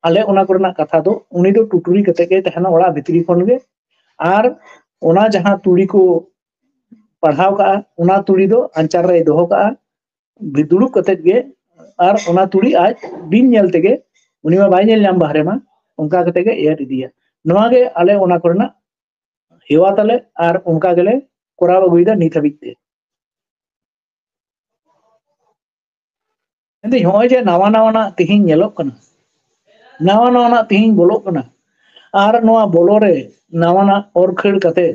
ᱟᱞᱮ ᱚᱱᱟ ᱠᱚᱨᱮᱱᱟᱜ ᱠᱟᱛᱷᱟ ᱫᱚ, ᱩᱱᱤ ᱫᱚ ᱴᱩᱴᱩᱨᱤ ᱠᱟᱛᱮ ᱜᱮ ᱛᱟᱦᱮᱱᱟ ᱚᱲᱟᱜ ᱵᱷᱤᱛᱨᱤ ᱠᱷᱚᱱ ᱜᱮ᱾ ᱟᱨ ᱚᱱᱟ ᱡᱟᱦᱟᱸ ᱛᱩᱲᱤ ᱠᱚ ᱯᱟᱲᱦᱟᱣ ᱠᱟᱜᱼᱟ, ᱚᱱᱟ ᱛᱩᱲᱤ ᱫᱚ ᱟᱧᱪᱟᱨ ᱨᱮᱭ ᱫᱚᱦᱚ ᱠᱟᱜᱼᱟ, ᱵᱷᱤ-, ᱫᱩᱲᱩᱵ ᱠᱟᱛᱮ ᱜᱮ᱾ ᱟᱨ ᱚᱱᱟ ᱛᱩᱲᱤ ᱟᱡ ᱵᱤᱱ ᱧᱮᱞ ᱛᱮᱜᱮ, ᱩᱱᱤ ᱢᱟ ᱵᱟᱭ ᱧᱮᱞ ᱧᱟᱢ ᱵᱟᱦᱨᱮ ᱢᱟ, ᱚᱱᱠᱟ ᱠᱟᱛᱮ ᱜᱮ ᱮᱨ ᱤᱫᱤᱭᱟ᱾ ᱱᱚᱣᱟ ᱜᱮ ᱟᱞᱮ ᱚᱱᱟ ᱠᱚᱨᱮᱱᱟᱜ ᱦᱮᱣᱟ ᱛᱟᱞᱮ, ᱟᱨ ᱚᱱᱠᱟ ᱜᱮᱞᱮ ᱠᱚᱨᱟᱣ ᱟᱹᱜᱩᱭᱮᱫᱟ ᱱᱤᱛ ᱦᱟᱹᱵᱤᱡ ᱛᱮ᱾ ᱢᱮᱱᱫᱟᱹᱧ, ᱱᱚᱜᱼᱚᱭ ᱡᱮ ᱱᱟᱣᱟ ᱱᱟᱣᱟᱱᱟᱜ ᱛᱮᱦᱮᱧ ᱧᱮᱞᱚᱜ ᱠᱟᱱᱟ, ᱱᱟᱣᱟ ᱱᱟᱣᱟᱱᱟᱜ ᱛᱮᱦᱮᱧ ᱵᱚᱞᱚᱜ ᱠᱟᱱᱟ, ᱟᱨ ᱱᱚᱣᱟ ᱵᱚᱞᱚ ᱨᱮ ᱱᱟᱣᱟᱱᱟᱜ ᱚᱨ ᱠᱷᱟᱹᱲ ᱠᱟᱛᱮ,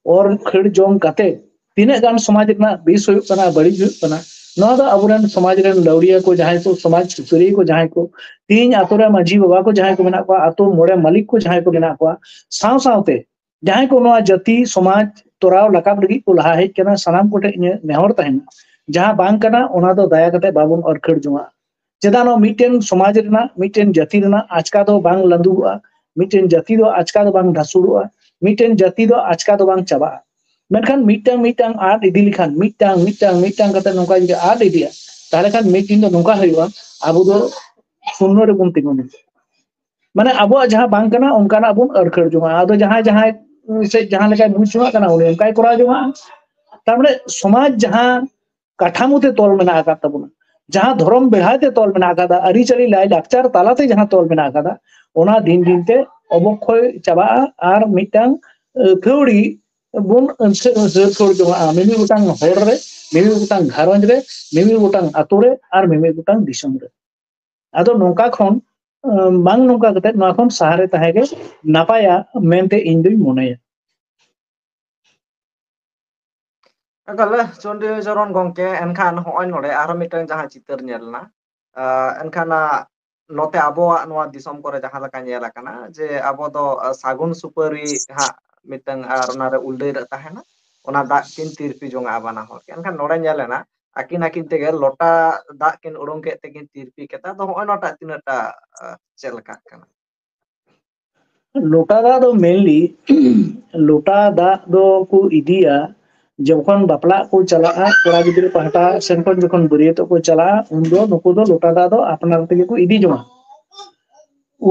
ᱚᱨ ᱠᱷᱟᱹᱲ ᱡᱚᱝ ᱠᱟᱛᱮ ᱛᱤᱱᱟᱹᱜ ᱜᱟᱱ ᱥᱚᱢᱟᱡᱽ ᱨᱮᱱᱟᱜ ᱵᱮᱥ ᱦᱩᱭᱩᱜ ᱠᱟᱱᱟ, ᱵᱟᱹᱲᱤᱡ ᱦᱩᱭᱩᱜ ᱠᱟᱱᱟ, ᱱᱚᱣᱟ ᱫᱚ ᱟᱵᱚᱨᱮᱱ ᱥᱚᱢᱟᱡᱽ ᱨᱮᱱ ᱞᱟᱹᱣᱲᱤᱭᱟᱹ ᱠᱚ ᱡᱟᱦᱟᱸᱭ ᱠᱚ, ᱥᱚᱢᱟᱡᱽ ᱥᱩᱥᱟᱹᱨᱤᱭᱟᱹ ᱠᱚ ᱡᱟᱦᱟᱸᱭ ᱠᱚ, ᱛᱮᱦᱮᱧ ᱟᱛᱳ ᱨᱮ ᱢᱟᱹᱡᱷᱤ ᱵᱟᱵᱟ ᱠᱚ ᱡᱟᱦᱟᱸᱭ ᱠᱚ ᱢᱮᱱᱟᱜ ᱠᱚᱣᱟ, ᱟᱛᱳ ᱢᱚᱬᱮ ᱢᱟᱹᱞᱤᱠ ᱠᱚ ᱡᱟᱦᱟᱸᱭ ᱠᱚ ᱢᱮᱱᱟᱜ ᱠᱚᱣᱟ, ᱥᱟᱶ ᱥᱟᱶᱛᱮ ᱡᱟᱦᱟᱸᱭ ᱠᱚ ᱱᱚᱣᱟ ᱡᱟᱹᱛᱤ ᱥᱚᱢᱟᱡᱽ ᱛᱚᱨᱟᱣ ᱨᱟᱠᱟᱵ ᱞᱟᱹᱜᱤᱫ ᱠᱚ ᱞᱟᱦᱟ ᱦᱮᱡ ᱠᱟᱱᱟ, ᱥᱟᱱᱟᱢ ᱠᱚᱴᱷᱮᱱ ᱤᱧᱟᱹᱜ ᱱᱮᱦᱚᱨ ᱛᱟᱦᱮᱱᱟ, ᱡᱟᱦᱟᱸ ᱵᱟᱝ ᱠᱟᱱᱟ ᱚᱱᱟ ᱫᱚ ᱫᱟᱭᱟ ᱠᱟᱛᱮ ᱵᱟᱵᱚᱱ ᱚᱨᱠᱷᱟᱹᱲ ᱡᱚᱝᱟᱜᱼᱟ᱾ ᱪᱮᱫᱟᱜ ᱱᱚᱣᱟ ᱢᱤᱫᱴᱮᱱ ᱥᱚᱢᱟᱡᱽ ᱨᱮᱱᱟᱜ, ᱢᱤᱫᱴᱮᱱ ᱡᱟᱹᱛᱤ ᱨᱮᱱᱟᱜ ᱟᱪᱠᱟ ᱫᱚ ᱵᱟᱝ ᱞᱟᱹᱫᱩᱜᱚᱜᱼᱟ, ᱢᱤᱫᱴᱮᱱ ᱡᱟᱹᱛᱤ ᱫᱚ ᱟᱪᱠᱟ ᱫᱚ ᱵᱟᱝ ᱰᱷᱟᱥᱩᱲᱚᱜᱼᱟ, ᱢᱤᱫᱴᱮᱱ ᱡᱟᱹᱛᱤ ᱫᱚ ᱟᱪᱠᱟ ᱫᱚ ᱵᱟᱝ ᱪᱟᱵᱟᱜᱼᱟ᱾ ᱢᱮᱱᱠᱷᱟᱱ ᱢᱤᱫᱴᱟᱝ ᱢᱤᱫᱴᱟᱝ ᱟᱫ ᱤᱫᱤ ᱞᱮᱠᱷᱟᱱ, ᱢᱤᱫᱴᱟᱝ ᱢᱤᱫᱴᱟᱝ ᱢᱤᱫᱴᱟᱝ ᱠᱟᱛᱮ ᱱᱚᱝᱠᱟ ᱡᱩᱫᱤ ᱟᱫ ᱤᱫᱤᱜᱼᱟ, ᱛᱟᱦᱚᱞᱮ ᱠᱷᱟᱱ ᱢᱤᱫ ᱫᱤᱱ ᱫᱚ ᱱᱚᱝᱠᱟ ᱦᱩᱭᱩᱜᱼᱟ, ᱟᱵᱚ ᱫᱚ ᱥᱩᱱᱱᱚ ᱨᱮᱵᱚᱱ ᱛᱤᱸᱜᱩᱱᱟ᱾ ᱢᱟᱱᱮ ᱟᱵᱚᱣᱟᱜ ᱡᱟᱦᱟᱸ ᱵᱟᱝ ᱠᱟᱱᱟ ᱚᱱᱠᱟᱱᱟᱜ ᱵᱚᱱ ᱟᱹᱨᱠᱷᱟᱹᱲ ᱡᱚᱝᱟ᱾ ᱟᱫᱚ ᱡᱟᱦᱟᱸᱭ ᱡᱟᱦᱟᱸᱭ ᱥᱮ ᱡᱟᱦᱟᱸ ᱞᱮᱠᱟᱭ ᱵᱩᱡᱽ ᱡᱚᱝᱟᱜ ᱠᱟᱱᱟ ᱩᱱᱤ ᱚᱱᱠᱟᱭ ᱠᱚᱨᱟᱣ ᱡᱚᱝᱟ᱾ ᱛᱟᱨᱢᱟᱱᱮ ᱥᱚᱢᱟᱡᱽ ᱡᱟᱦᱟᱸ ᱠᱟᱴᱷᱟᱢᱳ ᱛᱮ ᱛᱚᱞ ᱢᱮᱱᱟᱜ ᱟᱠᱟᱫ ᱛᱟᱵᱚᱱᱟ, ᱡᱟᱦᱟᱸ ᱫᱷᱚᱨᱚᱢ ᱵᱮᱲᱦᱟᱭ ᱛᱮ ᱛᱚᱞ ᱢᱮᱱᱟᱜ ᱟᱠᱟᱫᱟ, ᱟᱹᱨᱤᱪᱟᱹᱞᱤ ᱞᱟᱭ ᱞᱟᱠᱪᱟᱨ ᱛᱟᱞᱟᱛᱮ ᱡᱟᱦᱟᱸ ᱛᱚᱞ ᱢᱮᱱᱟᱜ ᱟᱠᱟᱫᱟ, ᱚᱱᱟ ᱫᱤᱱ ᱫᱤᱱ ᱛᱮ ᱚᱵᱚᱠᱠᱷᱚᱭ ᱪᱟᱵᱟᱜᱼᱟ ᱟᱨ ᱢᱤᱫᱴᱟᱝ ᱟᱹᱛᱷᱟᱹᱣᱲᱤ ᱵᱚᱱ ᱟᱹᱱᱥᱟᱹ ᱟᱹᱱᱥᱟᱹ ᱟᱹᱛᱷᱟᱹᱣᱲᱤ ᱡᱚᱝᱟᱜᱼᱟ, ᱢᱤᱢᱤᱫ ᱜᱚᱴᱟᱝ ᱦᱚᱲ ᱨᱮ, ᱢᱤᱢᱤᱫ ᱜᱚᱴᱟᱝ ᱜᱷᱟᱨᱚᱸᱡᱽ ᱨᱮ, ᱢᱤᱢᱤᱫ ᱜᱚᱴᱟᱝ ᱟᱛᱳ ᱨᱮ ᱟᱨ ᱢᱤᱢᱤᱫ ᱜᱚᱴᱟᱝ ᱫᱤᱥᱚᱢ ᱨᱮ᱾ ᱟᱫᱚ ᱱᱚᱝᱠᱟ ᱠᱷᱚᱱ ᱵᱟᱝ ᱱᱚᱝᱠᱟ ᱠᱟᱛᱮ ᱱᱚᱣᱟ ᱠᱷᱚᱱ ᱥᱟᱦᱟᱨᱮ ᱛᱟᱦᱮᱸ ᱜᱮ ᱱᱟᱯᱟᱭᱟ ᱢᱮᱱᱛᱮ ᱤᱧ ᱫᱩᱧ ᱢᱚᱱᱮᱭᱟ᱾ ᱮᱠᱟᱞ ᱪᱚᱱᱰᱤ ᱪᱚᱨᱚᱱ ᱜᱚᱝᱠᱮ, ᱮᱱᱠᱷᱟᱱ ᱦᱚᱸᱜᱼᱚᱭ ᱱᱚᱰᱮ ᱟᱨᱦᱚᱸ ᱢᱤᱫᱴᱟᱝ ᱡᱟᱦᱟᱸ ᱪᱤᱛᱟᱹᱨ ᱧᱮᱞ ᱮᱱᱟ, ᱟᱸ, ᱮᱱᱠᱷᱟᱱ, ᱟᱸ, ᱱᱚᱛᱮ ᱟᱵᱚᱣᱟᱜ ᱱᱚᱣᱟ ᱫᱤᱥᱚᱢ ᱠᱚᱨᱮ ᱡᱟᱦᱟᱸ ᱞᱮᱠᱟ ᱧᱮᱞ ᱟᱠᱟᱱᱟ ᱡᱮ ᱟᱵᱚ ᱫᱚ, ᱟᱸ, ᱥᱟᱹᱜᱩᱱ ᱥᱩᱯᱟᱹᱨᱤ ᱦᱟᱸᱜ ᱢᱤᱫᱴᱟᱝ ᱟᱨ ᱚᱱᱟᱨᱮ ᱩᱞ ᱰᱟᱹᱨ ᱛᱟᱦᱮᱱᱟ, ᱚᱱᱟ ᱫᱟᱜ ᱠᱤᱱ ᱛᱤᱨᱯᱤ ᱡᱚᱝᱟᱜᱼᱟ ᱵᱟᱱᱟ ᱦᱚᱲ ᱜᱮ᱾ ᱮᱱᱠᱷᱟᱱ ᱱᱚᱰᱮ ᱧᱮᱞ ᱮᱱᱟ ᱟᱹᱠᱤᱱ ᱟᱹᱠᱤᱱ ᱛᱮᱜᱮ ᱞᱚᱴᱟ ᱫᱟᱜ ᱠᱤᱱ ᱩᱰᱩᱝ ᱠᱮᱫ ᱛᱮᱠᱤᱱ ᱛᱤᱨᱯᱤ ᱠᱮᱫᱟ᱾ ᱟᱫᱚ ᱦᱚᱸᱜᱼᱚᱭ ᱱᱚᱣᱟᱴᱟᱜ ᱛᱤᱱᱟᱹᱜ ᱴᱟ, ᱟᱸ, ᱪᱮᱫ ᱞᱮᱠᱟᱜ ᱠᱟᱱᱟ? ᱞᱚᱴᱟ ᱫᱟᱜ ᱫᱚ mainly ᱞᱚᱴᱟ ᱫᱟᱜ ᱫᱚ ᱠᱚ ᱤᱫᱤᱭᱟ ᱡᱚᱠᱷᱚᱱ ᱵᱟᱯᱞᱟᱜ ᱠᱚ ᱪᱟᱞᱟᱜᱼᱟ, ᱠᱚᱲᱟ ᱜᱤᱫᱽᱨᱟᱹ ᱯᱟᱦᱴᱟ ᱥᱮᱱ ᱠᱷᱚᱱ ᱡᱚᱠᱷᱚᱱ ᱵᱟᱹᱨᱭᱟᱹᱛᱚᱜ ᱠᱚ ᱪᱟᱞᱟᱜᱼᱟ, ᱩᱱᱫᱚ ᱱᱩᱠᱩ ᱫᱚ ᱞᱚᱴᱟ ᱫᱟᱜ ᱫᱚ ᱟᱯᱱᱟᱨ ᱛᱮᱜᱮ ᱠᱚ ᱤᱫᱤ ᱡᱚᱝᱟ᱾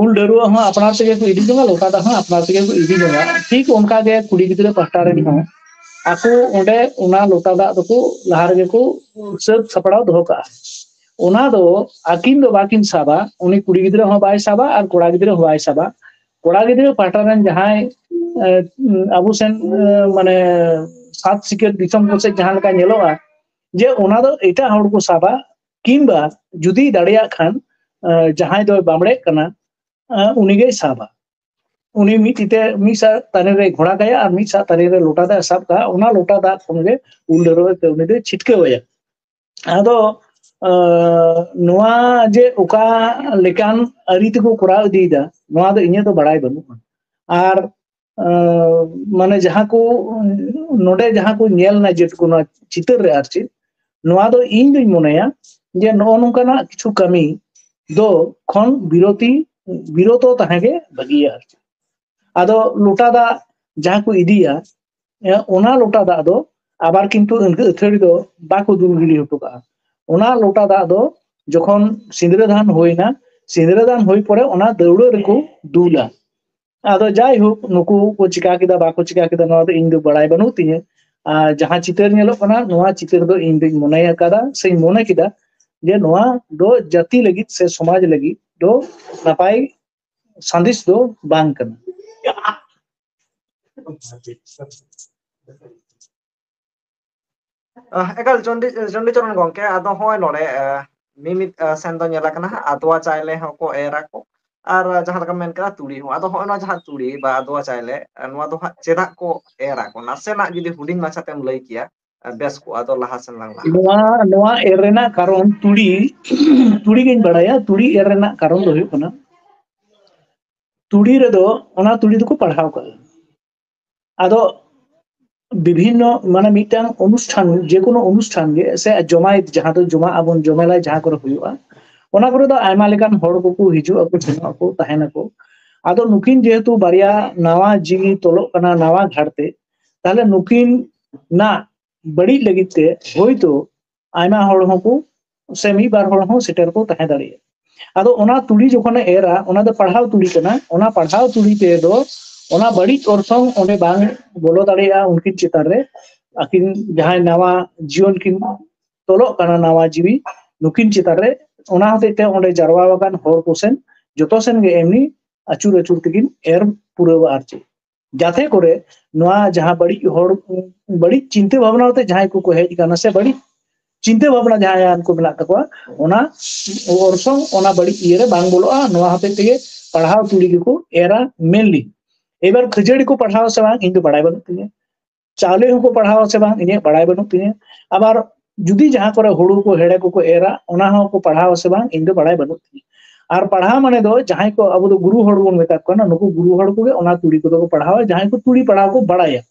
ᱩᱞ ᱰᱷᱟᱹᱨᱣᱟᱹᱜ ᱦᱚᱸ ᱟᱯᱱᱟᱨ ᱛᱮᱜᱮ ᱠᱚ ᱤᱫᱤ ᱡᱚᱝᱟ, ᱞᱚᱴᱟ ᱫᱟᱜ ᱦᱚᱸ ᱟᱯᱱᱟᱨ ᱛᱮᱜᱮ ᱠᱚ ᱤᱫᱤ ᱡᱚᱝᱟ᱾ ᱴᱷᱤᱠ ᱚᱱᱠᱟ ᱜᱮ ᱠᱩᱲᱤ ᱜᱤᱫᱽᱨᱟᱹ ᱯᱟᱦᱴᱟ ᱨᱮᱱ ᱦᱚᱸ ᱟᱠᱚ ᱚᱸᱰᱮ ᱚᱱᱟ ᱞᱚᱴᱟ ᱫᱟᱜ ᱫᱚᱠᱚ ᱞᱟᱦᱟ ᱨᱮᱜᱮ ᱠᱚ ᱥᱟᱹᱛ ᱥᱟᱯᱲᱟᱣ ᱫᱚᱦᱚ ᱠᱟᱜᱼᱟ᱾ ᱚᱱᱟ ᱫᱚ ᱟᱹᱠᱤᱱ ᱫᱚ ᱵᱟᱹᱠᱤᱱ ᱥᱟᱵᱟ, ᱩᱱᱤ ᱠᱩᱲᱤ ᱜᱤᱫᱽᱨᱟᱹ ᱦᱚᱸ ᱵᱟᱭ ᱥᱟᱵᱟ ᱟᱨ ᱠᱚᱲᱟ ᱜᱤᱫᱽᱨᱟᱹ ᱦᱚᱸ ᱵᱟᱭ ᱥᱟᱵᱟ᱾ ᱠᱚᱲᱟ ᱜᱤᱫᱽᱨᱟᱹ ᱯᱟᱦᱴᱟ ᱨᱮᱱ ᱡᱟᱦᱟᱸᱭ, ᱮ, ᱟᱵᱚ ᱥᱮᱱ, ᱮ, ᱢᱟᱱᱮ ᱥᱟᱛ ᱥᱤᱠᱟᱹᱨ ᱫᱤᱥᱚᱢ ᱠᱚ ᱥᱮᱫ ᱡᱟᱦᱟᱸ ᱞᱮᱠᱟ ᱧᱮᱞᱚᱜᱼᱟ, ᱡᱮ ᱚᱱᱟ ᱫᱚ ᱮᱴᱟᱜ ᱦᱚᱲ ᱠᱚ ᱥᱟᱵᱟ, ᱠᱤᱝᱵᱟ ᱡᱩᱫᱤ ᱫᱟᱲᱮᱭᱟᱜ ᱠᱷᱟᱱ, ᱮ, ᱡᱟᱦᱟᱸᱭ ᱫᱚᱭ ᱵᱟᱢᱲᱮᱜ ᱠᱟᱱᱟ, ᱮ, ᱩᱱᱤ ᱜᱮᱭ ᱥᱟᱵᱟ᱾ ᱩᱱᱤ ᱢᱤᱫ ᱛᱤ ᱛᱮ ᱢᱤᱫ ᱥᱟᱜ ᱛᱟᱨᱮᱱ ᱨᱮ ᱜᱷᱚᱲᱟ ᱠᱟᱭᱟ ᱟᱨ ᱢᱤᱫ ᱥᱟᱜ ᱛᱟᱨᱮᱱ ᱨᱮ ᱞᱚᱴᱟ ᱫᱟᱜ ᱮ ᱥᱟᱵ ᱠᱟᱜᱼᱟ, ᱚᱱᱟ ᱞᱚᱴᱟ ᱫᱟᱜ ᱠᱷᱚᱱ ᱜᱮ ᱩᱞ ᱰᱷᱟᱹᱨᱣᱟᱹᱜ ᱛᱮ ᱩᱱᱤ ᱫᱚᱭ ᱪᱷᱤᱴᱠᱟᱹᱣ ᱟᱭᱟ᱾ ᱟᱫᱚ, ᱮ, ᱱᱚᱣᱟ ᱡᱮ ᱚᱠᱟ ᱞᱮᱠᱟᱱ ᱟᱹᱨᱤ ᱛᱮᱠᱚ ᱠᱚᱨᱟᱣ ᱤᱫᱤᱭᱮᱫᱟ, ᱱᱚᱣᱟ ᱫᱚ ᱤᱧᱟᱹᱜ ᱫᱚ ᱵᱟᱲᱟᱭ ᱵᱟᱹᱱᱩᱜᱼᱟ᱾ ᱟᱨ, ᱮ, ᱢᱟᱱᱮ ᱡᱟᱦᱟᱸ ᱠᱚ ᱱᱚᱰᱮ ᱡᱟᱦᱟᱸ ᱠᱚ ᱧᱮᱞ ᱮᱱᱟ ᱡᱮᱴᱩᱠᱩ ᱱᱚᱣᱟ ᱪᱤᱛᱟᱹᱨ ᱨᱮ ᱟᱨ ᱪᱮᱫ, ᱱᱚᱣᱟ ᱫᱚ ᱤᱧ ᱫᱩᱧ ᱢᱚᱱᱮᱭᱟ ᱡᱮ ᱱᱚᱜᱼᱚ ᱱᱚᱝᱠᱟᱱᱟᱜ ᱠᱤᱪᱷᱩ ᱠᱟᱹᱢᱤ ᱫᱚ ᱠᱷᱚᱱ ᱵᱤᱨᱚᱛᱤ, ᱵᱤᱨᱚᱛᱚ ᱛᱟᱦᱮᱸ ᱜᱮ ᱵᱷᱟᱹᱜᱤᱭᱟ ᱟᱨ ᱪᱮᱫ᱾ ᱟᱫᱚ ᱞᱚᱴᱟ ᱫᱟᱜ ᱡᱟᱦᱟᱸ ᱠᱚ ᱤᱫᱤᱭᱟ, ᱮ, ᱚᱱᱟ ᱞᱚᱴᱟ ᱫᱟᱜ ᱫᱚ ᱟᱵᱟᱨ ᱠᱤᱱᱛᱩ ᱤᱱᱠᱟᱹ ᱟᱹᱛᱷᱟᱹᱲᱤ ᱫᱚ ᱵᱟᱠᱚ ᱫᱩᱞ ᱜᱤᱰᱤ ᱦᱚᱴᱚ ᱠᱟᱜᱼᱟ᱾ ᱚᱱᱟ ᱞᱚᱴᱟ ᱫᱟᱜ ᱫᱚ ᱡᱚᱠᱷᱚᱱ ᱥᱤᱸᱫᱽᱨᱟᱹ ᱫᱟᱱ ᱦᱩᱭᱱᱟ, ᱥᱤᱸᱫᱽᱨᱟᱹ ᱫᱟᱱ ᱦᱩᱭ ᱯᱚᱨᱮ ᱚᱱᱟ ᱫᱟᱹᱣᱲᱟᱹ ᱨᱮᱠᱚ ᱫᱩᱞᱟ᱾ ᱟᱫᱚ ᱡᱟᱭᱦᱳᱠ, ᱱᱩᱠᱩ ᱠᱚ ᱪᱤᱠᱟ ᱠᱮᱫᱟ ᱵᱟᱠᱚ ᱪᱤᱠᱟ ᱠᱮᱫᱟ, ᱱᱚᱣᱟ ᱫᱚ ᱤᱧ ᱫᱚ ᱵᱟᱲᱟᱭ ᱵᱟᱹᱱᱩᱜ ᱛᱤᱧᱟᱹ᱾ ᱟᱨ ᱡᱟᱦᱟᱸ ᱪᱤᱛᱟᱹᱨ ᱧᱮᱞᱚᱜ ᱠᱟᱱᱟ, ᱱᱚᱣᱟ ᱪᱤᱛᱟᱹᱨ ᱫᱚ ᱤᱧ ᱫᱚᱧ ᱢᱚᱱᱮ ᱟᱠᱟᱫᱟ ᱥᱮᱧ ᱢᱚᱱᱮ ᱠᱮᱫᱟ ᱡᱮ ᱱᱚᱣᱟ ᱫᱚ ᱡᱟᱹᱛᱤ ᱞᱟᱹᱜᱤᱫ ᱥᱮ ᱥᱚᱢᱟᱡᱽ ᱞᱟᱹᱜᱤᱫ ᱫᱚ ᱱᱟᱯᱟᱭ ᱥᱟᱸᱫᱮᱥ ᱫᱚ ᱵᱟᱝ ᱠᱟᱱᱟ᱾ ᱟᱦ, ᱮᱠᱟᱞ ᱪᱚᱱᱰᱤ-, ᱪᱚᱱᱰᱤᱪᱚᱨᱚᱱ ᱜᱚᱢᱠᱮ, ᱟᱫᱚ ᱦᱚᱸᱜᱼᱚᱭ ᱱᱚᱰᱮ, ᱟᱦ, ᱢᱤᱢᱤᱫ, ᱟᱦ, ᱥᱮᱱ ᱫᱚ ᱧᱮᱞ ᱟᱠᱟᱱᱟ ᱦᱟᱸᱜ, ᱟᱫᱽᱣᱟ ᱪᱟᱭᱞᱮ ᱦᱚᱸᱠᱚ ᱮᱨ ᱟᱠᱚ, ᱟᱨ, ᱟᱦ, ᱡᱟᱦᱟᱸ ᱞᱮᱠᱟ ᱢᱮᱱ ᱠᱟᱱᱟ ᱛᱩᱲᱤ ᱦᱚᱸ᱾ ᱟᱫᱚ ᱦᱚᱸᱜᱼᱚᱭ ᱱᱚᱣᱟ ᱡᱟᱦᱟᱸ ᱛᱩᱲᱤ ᱵᱟ ᱟᱫᱽᱣᱟ ᱪᱟᱭᱞᱮ, ᱟᱦ, ᱱᱚᱣᱟ ᱫᱚ ᱦᱟᱸᱜ ᱪᱮᱫᱟᱜ ᱠᱚ ᱮᱨ ᱟᱠᱚ? ᱱᱟᱥᱮᱱᱟᱜ ᱡᱩᱫᱤ ᱦᱩᱰᱤᱧ ᱢᱟᱪᱷᱟ ᱛᱮᱢ ᱞᱟᱹᱭ ᱠᱮᱭᱟ, ᱟᱦ, ᱵᱮᱥ ᱠᱚᱜᱼᱟ, ᱟᱫᱚ ᱞᱟᱦᱟ ᱥᱮᱱ ᱞᱟᱝ ᱞᱟᱦᱟᱜᱼᱟ᱾ ᱱᱚᱣᱟ, ᱱᱚᱣᱟ ᱮᱨ ᱨᱮᱱᱟᱜ ᱠᱟᱨᱚᱱ ᱛᱩᱲᱤ, ᱛᱩᱲᱤ ᱜᱤᱧ ᱵᱟᱲᱟᱭᱟ, ᱛᱩᱲᱤ ᱮᱨ ᱨᱮᱱᱟᱜ ᱠᱟᱨᱚᱱ ᱫᱚ ᱦᱩᱭᱩᱜ ᱠᱟᱱᱟ, ᱛᱩᱲᱤ ᱨᱮᱫᱚ ᱚᱱᱟ ᱛᱩᱲᱤ ᱫᱚᱠᱚ ᱯᱟᱲᱦᱟᱣ ᱠᱟᱜᱼᱟ᱾ ᱟᱫᱚ ᱵᱤᱵᱷᱤᱱᱱᱚ, ᱢᱟᱱᱮ, ᱢᱤᱫᱴᱟᱝ ᱚᱱᱩᱥᱴᱷᱟᱱ, ᱡᱮᱠᱳᱱᱳ ᱚᱱᱩᱥᱴᱷᱟᱱ ᱜᱮ, ᱥᱮ ᱡᱚᱢᱟᱭ, ᱡᱟᱦᱟᱸ ᱫᱚ ᱡᱚᱢᱟᱜ ᱟᱵᱚᱱ, ᱡᱚᱢᱮᱞᱟᱭ ᱡᱟᱦᱟᱸ ᱠᱚᱨᱮ ᱦᱩᱭᱩᱜᱼᱟ, ᱚᱱᱟ ᱠᱚᱨᱮ ᱫᱚ ᱟᱭᱢᱟ ᱞᱮᱠᱟᱱ ᱦᱚᱲ ᱠᱚᱠᱚ ᱦᱤᱡᱩᱜ ᱟᱠᱚ, ᱥᱮᱱᱚᱜ ᱟᱠᱚ, ᱛᱟᱦᱮᱱᱟᱠᱚ᱾ ᱟᱫᱚ ᱱᱩᱠᱤᱱ ᱡᱮᱦᱮᱛᱩ ᱵᱟᱨᱭᱟ ᱱᱟᱣᱟ ᱡᱤᱣᱤ ᱛᱚᱞᱚᱜ ᱠᱟᱱᱟ ᱱᱟᱣᱟ ᱜᱷᱟᱴ ᱛᱮ, ᱛᱟᱦᱞᱮ ᱱᱩᱠᱤᱱ ᱱᱟᱜ ᱵᱟᱹᱲᱤᱡ ᱞᱟᱹᱜᱤᱫ ᱛᱮ ᱦᱳᱭᱛᱳ ᱟᱭᱢᱟ ᱦᱚᱲ ᱦᱚᱸᱠᱚ, ᱥᱮ ᱢᱤᱫ ᱵᱟᱨ ᱦᱚᱲ ᱦᱚᱸ ᱥᱮᱴᱮᱨ ᱠᱚ ᱛᱟᱦᱮᱸ ᱫᱟᱲᱮᱭᱟᱜᱼᱟ᱾ ᱟᱫᱚ ᱚᱱᱟ ᱛᱩᱲᱤ ᱡᱚᱠᱷᱚᱱᱮ ᱮᱨᱟ, ᱚᱱᱟ ᱫᱚ ᱯᱟᱲᱦᱟᱣ ᱛᱩᱲᱤ ᱠᱟᱱᱟ, ᱚᱱᱟ ᱯᱟᱲᱦᱟᱣ ᱛᱩᱲᱤ ᱛᱮᱫᱚ ᱚᱱᱟ ᱵᱟᱹᱲᱤᱡ ᱚᱨᱥᱚᱝ ᱚᱸᱰᱮ ᱵᱟᱝ ᱵᱚᱞᱚ ᱫᱟᱲᱮᱭᱟᱜᱼᱟ ᱩᱱᱠᱤᱱ ᱪᱮᱛᱟᱱ ᱨᱮ᱾ ᱟᱹᱠᱤᱱ ᱡᱟᱦᱟᱸᱭ ᱱᱟᱣᱟ ᱡᱤᱭᱚᱱ ᱠᱤᱱ ᱛᱚᱞᱚᱜ ᱠᱟᱱᱟ, ᱱᱟᱣᱟ ᱡᱤᱣᱤ, ᱱᱩᱠᱤᱱ ᱪᱮᱛᱟᱱ ᱨᱮ, ᱚᱱᱟ ᱦᱚᱛᱮᱡ ᱛᱮ ᱚᱸᱰᱮ ᱡᱟᱨᱣᱟ ᱟᱠᱟᱱ ᱦᱚᱲ ᱠᱚ ᱥᱮᱱ ᱡᱚᱛᱚ ᱥᱮᱱ ᱜᱮ ᱮᱢᱱᱤ ᱟᱹᱪᱩᱨ ᱟᱹᱪᱩᱨ ᱛᱮᱠᱤᱱ ᱮᱨ ᱯᱩᱨᱟᱹᱣᱟ᱾ ᱟᱨ ᱪᱮᱫ, ᱡᱟᱛᱮ ᱠᱚᱨᱮ ᱱᱚᱣᱟ ᱡᱟᱦᱟᱸ ᱵᱟᱹᱲᱤᱡ ᱦᱚᱲ, ᱵᱟᱹᱲᱤᱡ ᱪᱤᱱᱛᱟᱹ ᱵᱷᱟᱵᱽᱱᱟ ᱠᱟᱛᱮ ᱡᱟᱦᱟᱸᱭ ᱠᱚᱠᱚ ᱦᱮᱡ ᱟᱠᱟᱱᱟ, ᱥᱮ ᱵᱟᱹᱲᱤᱡ ᱪᱤᱱᱛᱟᱹ ᱵᱷᱟᱵᱽᱱᱟ ᱡᱟᱦᱟᱸᱭᱟᱜ ᱠᱚ ᱢᱮᱱᱟᱜ ᱛᱟᱠᱚᱣᱟ, ᱚᱱᱟ ᱚᱨᱥᱚᱝ ᱚᱱᱟ ᱵᱟᱹᱲᱤᱡ ᱤᱭᱟᱹ ᱨᱮ ᱵᱟᱝ ᱵᱚᱞᱚᱜᱼᱟ᱾ ᱱᱚᱣᱟ ᱦᱚᱛᱮᱡ ᱛᱮᱜᱮ ᱯᱟᱲᱦᱟᱣ ᱛᱩᱲᱤ ᱜᱮᱠᱚ ᱮᱨᱟ mainly᱾ ᱮᱵᱟᱨ ᱠᱷᱟᱹᱡᱟᱹᱲᱤ ᱠᱚ ᱯᱟᱲᱦᱟᱣᱟ ᱥᱮ ᱵᱟᱝ, ᱤᱧ ᱫᱚ ᱵᱟᱲᱟᱭ ᱵᱟᱹᱱᱩᱜ ᱛᱤᱧᱟᱹ᱾ ᱪᱟᱣᱞᱮ ᱦᱚᱸᱠᱚ ᱯᱟᱲᱦᱟᱣᱟ ᱥᱮ ᱵᱟᱝ, ᱤᱧᱟᱹᱜ ᱵᱟᱲᱟᱭ ᱵᱟᱹᱱᱩᱜ ᱛᱤᱧᱟᱹ᱾ ᱟᱵᱟᱨ ᱡᱩᱫᱤ ᱡᱟᱦᱟᱸ ᱠᱚᱨᱮ ᱦᱩᱲᱩ ᱠᱚ, ᱦᱮᱲᱮ ᱠᱚᱠᱚ ᱮᱨᱟ, ᱚᱱᱟ ᱦᱚᱸᱠᱚ ᱯᱟᱲᱦᱟᱣᱟ ᱥᱮ ᱵᱟᱝ, ᱤᱧ ᱫᱚ ᱵᱟᱲᱟᱭ ᱵᱟᱹᱱᱩᱜ ᱛᱤᱧᱟᱹ᱾ ᱟᱨ ᱯᱟᱲᱦᱟᱣ ᱢᱟᱱᱮ ᱫᱚ ᱡᱟᱦᱟᱸᱭ ᱠᱚ ᱟᱵᱚ ᱫᱚ ᱜᱩᱨᱩ ᱦᱚᱲ ᱵᱚᱱ ᱢᱮᱛᱟ ᱠᱚ ᱠᱟᱱᱟ, ᱱᱩᱠᱩ ᱜᱩᱨᱩ ᱦᱚᱲ ᱠᱚᱜᱮ ᱚᱱᱟ ᱛᱩᱲᱤ ᱠᱚᱫᱚ ᱠᱚ ᱯᱟᱲᱦᱟᱣᱟ, ᱡᱟᱦᱟᱸᱭ ᱠᱚ ᱛᱩᱲᱤ ᱯᱟᱲᱦᱟᱣ ᱠᱚ ᱵᱟᱲᱟᱭᱟ᱾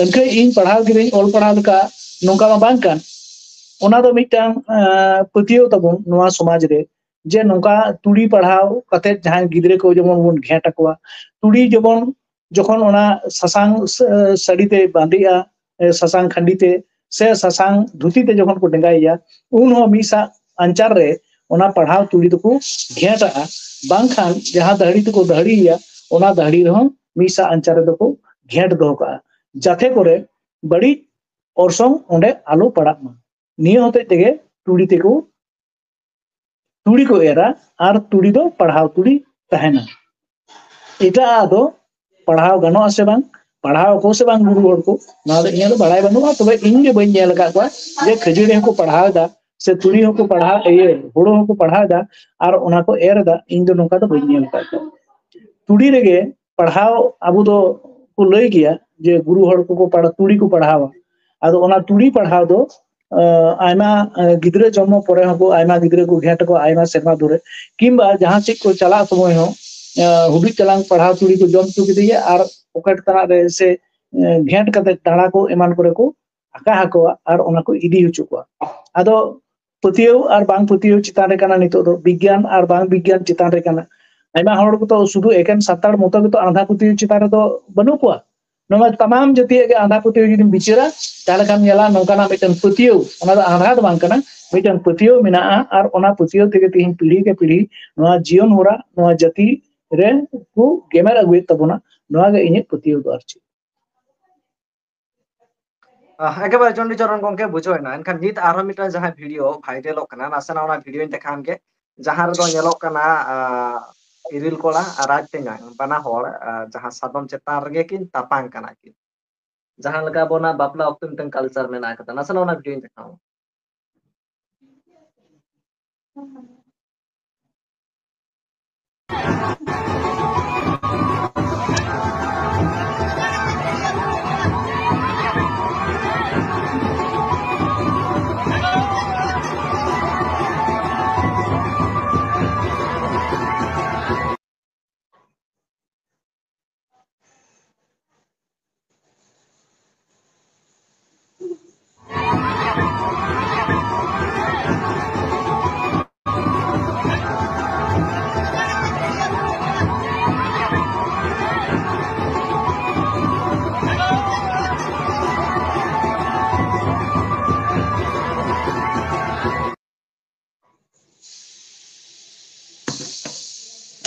ᱮᱱᱠᱷᱟᱱ ᱤᱧ ᱯᱟᱲᱦᱟᱣ ᱠᱤᱫᱟᱹᱧ, ᱚᱞ ᱯᱟᱲᱦᱟᱣ ᱞᱮᱠᱟ, ᱱᱚᱝᱠᱟ ᱢᱟ ᱵᱟᱝ ᱠᱟᱱ᱾ ᱚᱱᱟ ᱫᱚ ᱢᱤᱫᱴᱟᱝ, ᱟᱸ, ᱯᱟᱹᱛᱭᱟᱹᱣ ᱛᱟᱵᱚᱱ ᱱᱚᱣᱟ ᱥᱚᱢᱟᱡᱽ ᱨᱮ, ᱡᱮ ᱱᱚᱝᱠᱟ ᱛᱩᱲᱤ ᱯᱟᱲᱦᱟᱣ ᱠᱟᱛᱮ ᱡᱟᱦᱟᱸᱭ ᱜᱤᱫᱽᱨᱟᱹ ᱠᱚ ᱡᱮᱢᱚᱱ ᱵᱚᱱ ᱜᱷᱮᱸᱴ ᱟᱠᱚᱣᱟ, ᱛᱩᱲᱤ ᱡᱮᱢᱚᱱ ᱡᱚᱠᱷᱚᱱ ᱚᱱᱟ ᱥᱟᱥᱟᱝ ᱥᱟ-, ᱥᱟᱹᱲᱤ ᱛᱮ ᱵᱟᱸᱫᱮᱜᱼᱟ, ᱮ, ᱥᱟᱥᱟᱝ ᱠᱷᱟᱸᱰᱤ ᱛᱮ, ᱥᱮ ᱥᱟᱥᱟᱝ ᱫᱷᱩᱛᱤ ᱛᱮ ᱡᱚᱠᱷᱚᱱ ᱠᱚ ᱰᱮᱸᱜᱟᱭᱮᱭᱟ, ᱩᱱ ᱦᱚᱸ ᱢᱤᱫ ᱥᱟᱜ ᱟᱧᱪᱟᱨ ᱨᱮ ᱚᱱᱟ ᱯᱟᱲᱦᱟᱣ ᱛᱩᱲᱤ ᱫᱚᱠᱚ ᱜᱷᱮᱸᱴᱟᱜᱼᱟ, ᱵᱟᱝᱠᱷᱟᱱ ᱡᱟᱦᱟᱸ ᱫᱟᱹᱦᱲᱤ ᱛᱮᱠᱚ ᱫᱟᱹᱦᱲᱤᱭᱮᱭᱟ, ᱚᱱᱟ ᱫᱟᱹᱦᱲᱤ ᱨᱮᱦᱚᱸ ᱢᱤᱫ ᱥᱟᱜ ᱟᱧᱪᱟᱨ ᱨᱮᱫᱚ ᱠᱚ ᱜᱷᱮᱸᱴ ᱫᱚᱦᱚ ᱠᱟᱜᱼᱟ, ᱡᱟᱛᱮ ᱠᱚᱨᱮ ᱵᱟᱹᱲᱤᱡ ᱚᱨᱥᱚᱝ ᱚᱸᱰᱮ ᱟᱞᱚ ᱯᱟᱲᱟᱜ ᱢᱟ᱾ ᱱᱤᱭᱟᱹ ᱦᱚᱛᱮᱡ ᱛᱮᱜᱮ ᱛᱩᱲᱤ ᱛᱮᱠᱚ, ᱛᱩᱲᱤ ᱠᱚ ᱮᱨᱟ ᱟᱨ ᱛᱩᱲᱤ ᱫᱚ ᱯᱟᱲᱦᱟᱣ ᱛᱩᱲᱤ ᱛᱟᱦᱮᱱᱟ᱾ ᱮᱴᱟᱜ ᱟᱜ ᱫᱚ ᱯᱟᱲᱦᱟᱣ ᱜᱟᱱᱚᱜᱼᱟ ᱥᱮ ᱵᱟᱝ, ᱯᱟᱲᱦᱟᱣ ᱟᱠᱚ ᱥᱮ ᱵᱟᱝ ᱜᱩᱨᱩ ᱦᱚᱲ ᱠᱚ, ᱱᱚᱣᱟ ᱫᱚ ᱤᱧᱟᱹᱜ ᱫᱚ ᱵᱟᱲᱟᱭ ᱵᱟᱹᱱᱩᱜᱼᱟ᱾ ᱛᱚᱵᱮ ᱤᱧ ᱜᱮ ᱵᱟᱹᱧ ᱧᱮᱞ ᱟᱠᱟᱫ ᱠᱚᱣᱟ ᱡᱮ ᱠᱷᱟᱹᱡᱟᱹᱲᱤ ᱦᱚᱸᱠᱚ ᱯᱟᱲᱦᱟᱣ ᱮᱫᱟ ᱥᱮ ᱛᱩᱲᱤ ᱦᱚᱸᱠᱚ ᱯᱟᱲᱦᱟᱣ, ᱤᱭᱟᱹ, ᱦᱩᱲᱩ ᱦᱚᱸᱠᱚ ᱯᱟᱲᱦᱟᱣ ᱮᱫᱟ ᱟᱨ ᱚᱱᱟ ᱠᱚ ᱮᱨ ᱮᱫᱟ᱾ ᱤᱧ ᱫᱚ ᱱᱚᱝᱠᱟ ᱫᱚ ᱵᱟᱹᱧ ᱧᱮᱞ ᱟᱠᱟᱫ ᱠᱚᱣᱟ᱾ ᱛᱩᱲᱤ ᱨᱮᱜᱮ ᱯᱟᱲᱦᱟᱣ, ᱟᱵᱚ ᱫᱚ ᱠᱚ ᱞᱟᱹᱭ ᱜᱮᱭᱟ ᱡᱮ ᱜᱩᱨᱩ ᱦᱚᱲ ᱠᱚᱠᱚ ᱯᱟᱲᱦᱟᱣ, ᱛᱩᱲᱤ ᱠᱚ ᱯᱟᱲᱦᱟᱣᱟ᱾ ᱟᱫᱚ ᱚᱱᱟ ᱛᱩᱲᱤ ᱯᱟᱲᱦᱟᱣ ᱫᱚ ᱟᱭᱢᱟ ᱜᱤᱫᱽᱨᱟᱹ ᱡᱚᱱᱢᱚ ᱯᱚᱨᱮ ᱦᱚᱸᱠᱚ, ᱟᱭᱢᱟ ᱜᱤᱫᱽᱨᱟᱹ ᱠᱚ ᱜᱷᱮᱸᱴ ᱟᱠᱚ ᱟᱭᱢᱟ ᱥᱮᱨᱢᱟ ᱫᱷᱚᱨᱮ, ᱠᱤᱝᱵᱟ ᱡᱟᱦᱟᱸ ᱥᱮᱫ ᱠᱚ ᱪᱟᱞᱟᱜ ᱥᱚᱢᱚᱭ ᱦᱚᱸ ᱦᱩᱰᱩᱡ ᱪᱟᱞᱟᱝ ᱯᱟᱲᱦᱟᱣ ᱛᱩᱲᱤ ᱠᱚ ᱡᱚᱢ ᱦᱚᱪᱚ ᱠᱮᱫᱮᱭᱟ ᱟᱨ ᱯᱚᱠᱮᱴ ᱛᱟᱱᱟᱜ ᱨᱮ ᱥᱮ ᱜᱷᱮᱸᱴ ᱠᱟᱛᱮ ᱛᱟᱲᱟ ᱠᱚ ᱮᱢᱟᱱ ᱠᱚᱨᱮ ᱠᱚ ᱟᱠᱟ ᱟᱠᱚᱣᱟ ᱟᱨ ᱚᱱᱟ ᱠᱚ ᱤᱫᱤ ᱦᱚᱪᱚ ᱠᱚᱣᱟ᱾ ᱟᱫᱚ ᱯᱟᱹᱛᱭᱟᱹᱣ ᱟᱨ ᱵᱟᱝ ᱯᱟᱹᱛᱭᱟᱹᱣ ᱪᱮᱛᱟᱱ ᱨᱮ ᱠᱟᱱᱟ, ᱱᱤᱛᱚᱜ ᱫᱚ ᱵᱤᱜᱽᱜᱟᱱ ᱟᱨ ᱵᱟᱝ ᱵᱤᱜᱽᱜᱟᱱ ᱪᱮᱛᱟᱱ ᱨᱮ ᱠᱟᱱᱟ᱾ ᱟᱭᱢᱟ ᱦᱚᱲ ᱠᱚᱫᱚ ᱥᱩᱫᱷᱩ ᱮᱠᱮᱱ ᱥᱟᱱᱛᱟᱲ ᱢᱚᱛᱚ ᱜᱮᱛᱚ ᱟᱸᱫᱷᱟ ᱯᱟᱹᱛᱭᱟᱹᱣ ᱪᱮᱛᱟᱱ ᱨᱮᱫᱚ ᱵᱟᱹᱱᱩᱜ ᱠᱚᱣᱟ᱾ ᱱᱚᱣᱟ ᱛᱟᱢᱟᱢ ᱡᱟᱹᱛᱤᱭᱟᱜ ᱜᱮ ᱟᱸᱫᱷᱟ ᱯᱟᱹᱛᱭᱟᱹᱣ ᱡᱩᱫᱤᱢ ᱵᱤᱪᱟᱹᱨᱟ, ᱛᱟᱦᱚᱞᱮ ᱠᱷᱟᱱ ᱧᱮᱞᱟ ᱱᱚᱝᱠᱟᱱᱟᱜ ᱢᱤᱫᱴᱟᱝ ᱯᱟᱹᱛᱭᱟᱹᱣ, ᱚᱱᱟ ᱫᱚ ᱟᱸᱫᱷᱟ ᱫᱚ ᱵᱟᱝ ᱠᱟᱱᱟ, ᱢᱤᱫᱴᱟᱝ ᱯᱟᱹᱛᱭᱟᱹᱣ ᱢᱮᱱᱟᱜᱼᱟ᱾ ᱟᱨ ᱚᱱᱟ ᱯᱟᱹᱛᱭᱟᱹᱣ ᱛᱮᱜᱮ ᱛᱮᱦᱮᱧ ᱯᱤᱲᱦᱤ ᱠᱮ ᱯᱤᱲᱦᱤ ᱱᱚᱣᱟ ᱡᱤᱭᱚᱱ ᱦᱚᱨᱟ ᱱᱚᱣᱟ ᱡᱟᱹᱛᱤ ᱨᱮ ᱠᱚ ᱜᱮᱢᱮᱨ ᱟᱹᱜᱩᱭᱮᱫ ᱛᱟᱵᱚᱱᱟ᱾ ᱱᱚᱣᱟ ᱜᱮ ᱤᱧᱟᱹᱜ ᱯᱟᱹᱛᱭᱟᱹᱣ ᱫᱚ ᱟᱨ ᱪᱮᱫ᱾ ᱟᱦ, ᱮᱠᱮᱵᱟᱨᱮ ᱪᱚᱱᱰᱤᱪᱚᱨᱚᱱ ᱜᱚᱝᱠᱮ, ᱵᱩᱡᱷᱟᱹᱣ ᱮᱱᱟ᱾ ᱮᱱᱠᱷᱟᱱ ᱱᱤᱛ ᱟᱨᱦᱚᱸ ᱢᱤᱫᱴᱟᱝ ᱡᱟᱦᱟᱸ ᱵᱷᱤᱰᱤᱭᱳ ᱵᱷᱟᱭᱨᱟᱞᱚᱜ ᱠᱟᱱᱟ, ᱱᱟᱥᱮᱱᱟᱜ ᱚᱱᱟ ᱵᱷᱤᱰᱤᱭᱳᱧ ᱫᱮᱠᱷᱟᱣᱟᱢ ᱜᱮ, ᱡᱟᱦᱟᱸ ᱨᱮᱫᱚ ᱧᱮᱞᱚᱜ ᱠᱟᱱᱟ, ᱟᱦ, ᱤᱨᱤᱞ ᱠᱚᱲᱟ ᱟᱨ ᱨᱟᱡᱽ ᱛᱮᱧᱟᱝ ᱵᱟᱱᱟ ᱦᱚᱲ, ᱟᱦ, ᱡᱟᱦᱟᱸ ᱥᱟᱫᱚᱢ ᱪᱮᱛᱟᱱ ᱨᱮᱜᱮ ᱠᱤᱱ ᱛᱟᱯᱟᱝ ᱠᱟᱱᱟ ᱠᱤᱱ, ᱡᱟᱦᱟᱸ ᱞᱮᱠᱟ ᱟᱵᱚᱱᱟᱜ ᱵᱟᱯᱞᱟ ᱚᱠᱛᱚ ᱢᱤᱫᱴᱟᱝ ᱠᱟᱞᱪᱟᱨ ᱢᱮᱱᱟᱜ ᱟᱠᱟᱫᱟ᱾ ᱱᱟᱥᱮᱱᱟᱜ ᱚᱱᱟ ᱵᱷᱤᱰᱤᱭᱳᱧ ᱫᱮᱠᱷᱟᱣᱟᱢ᱾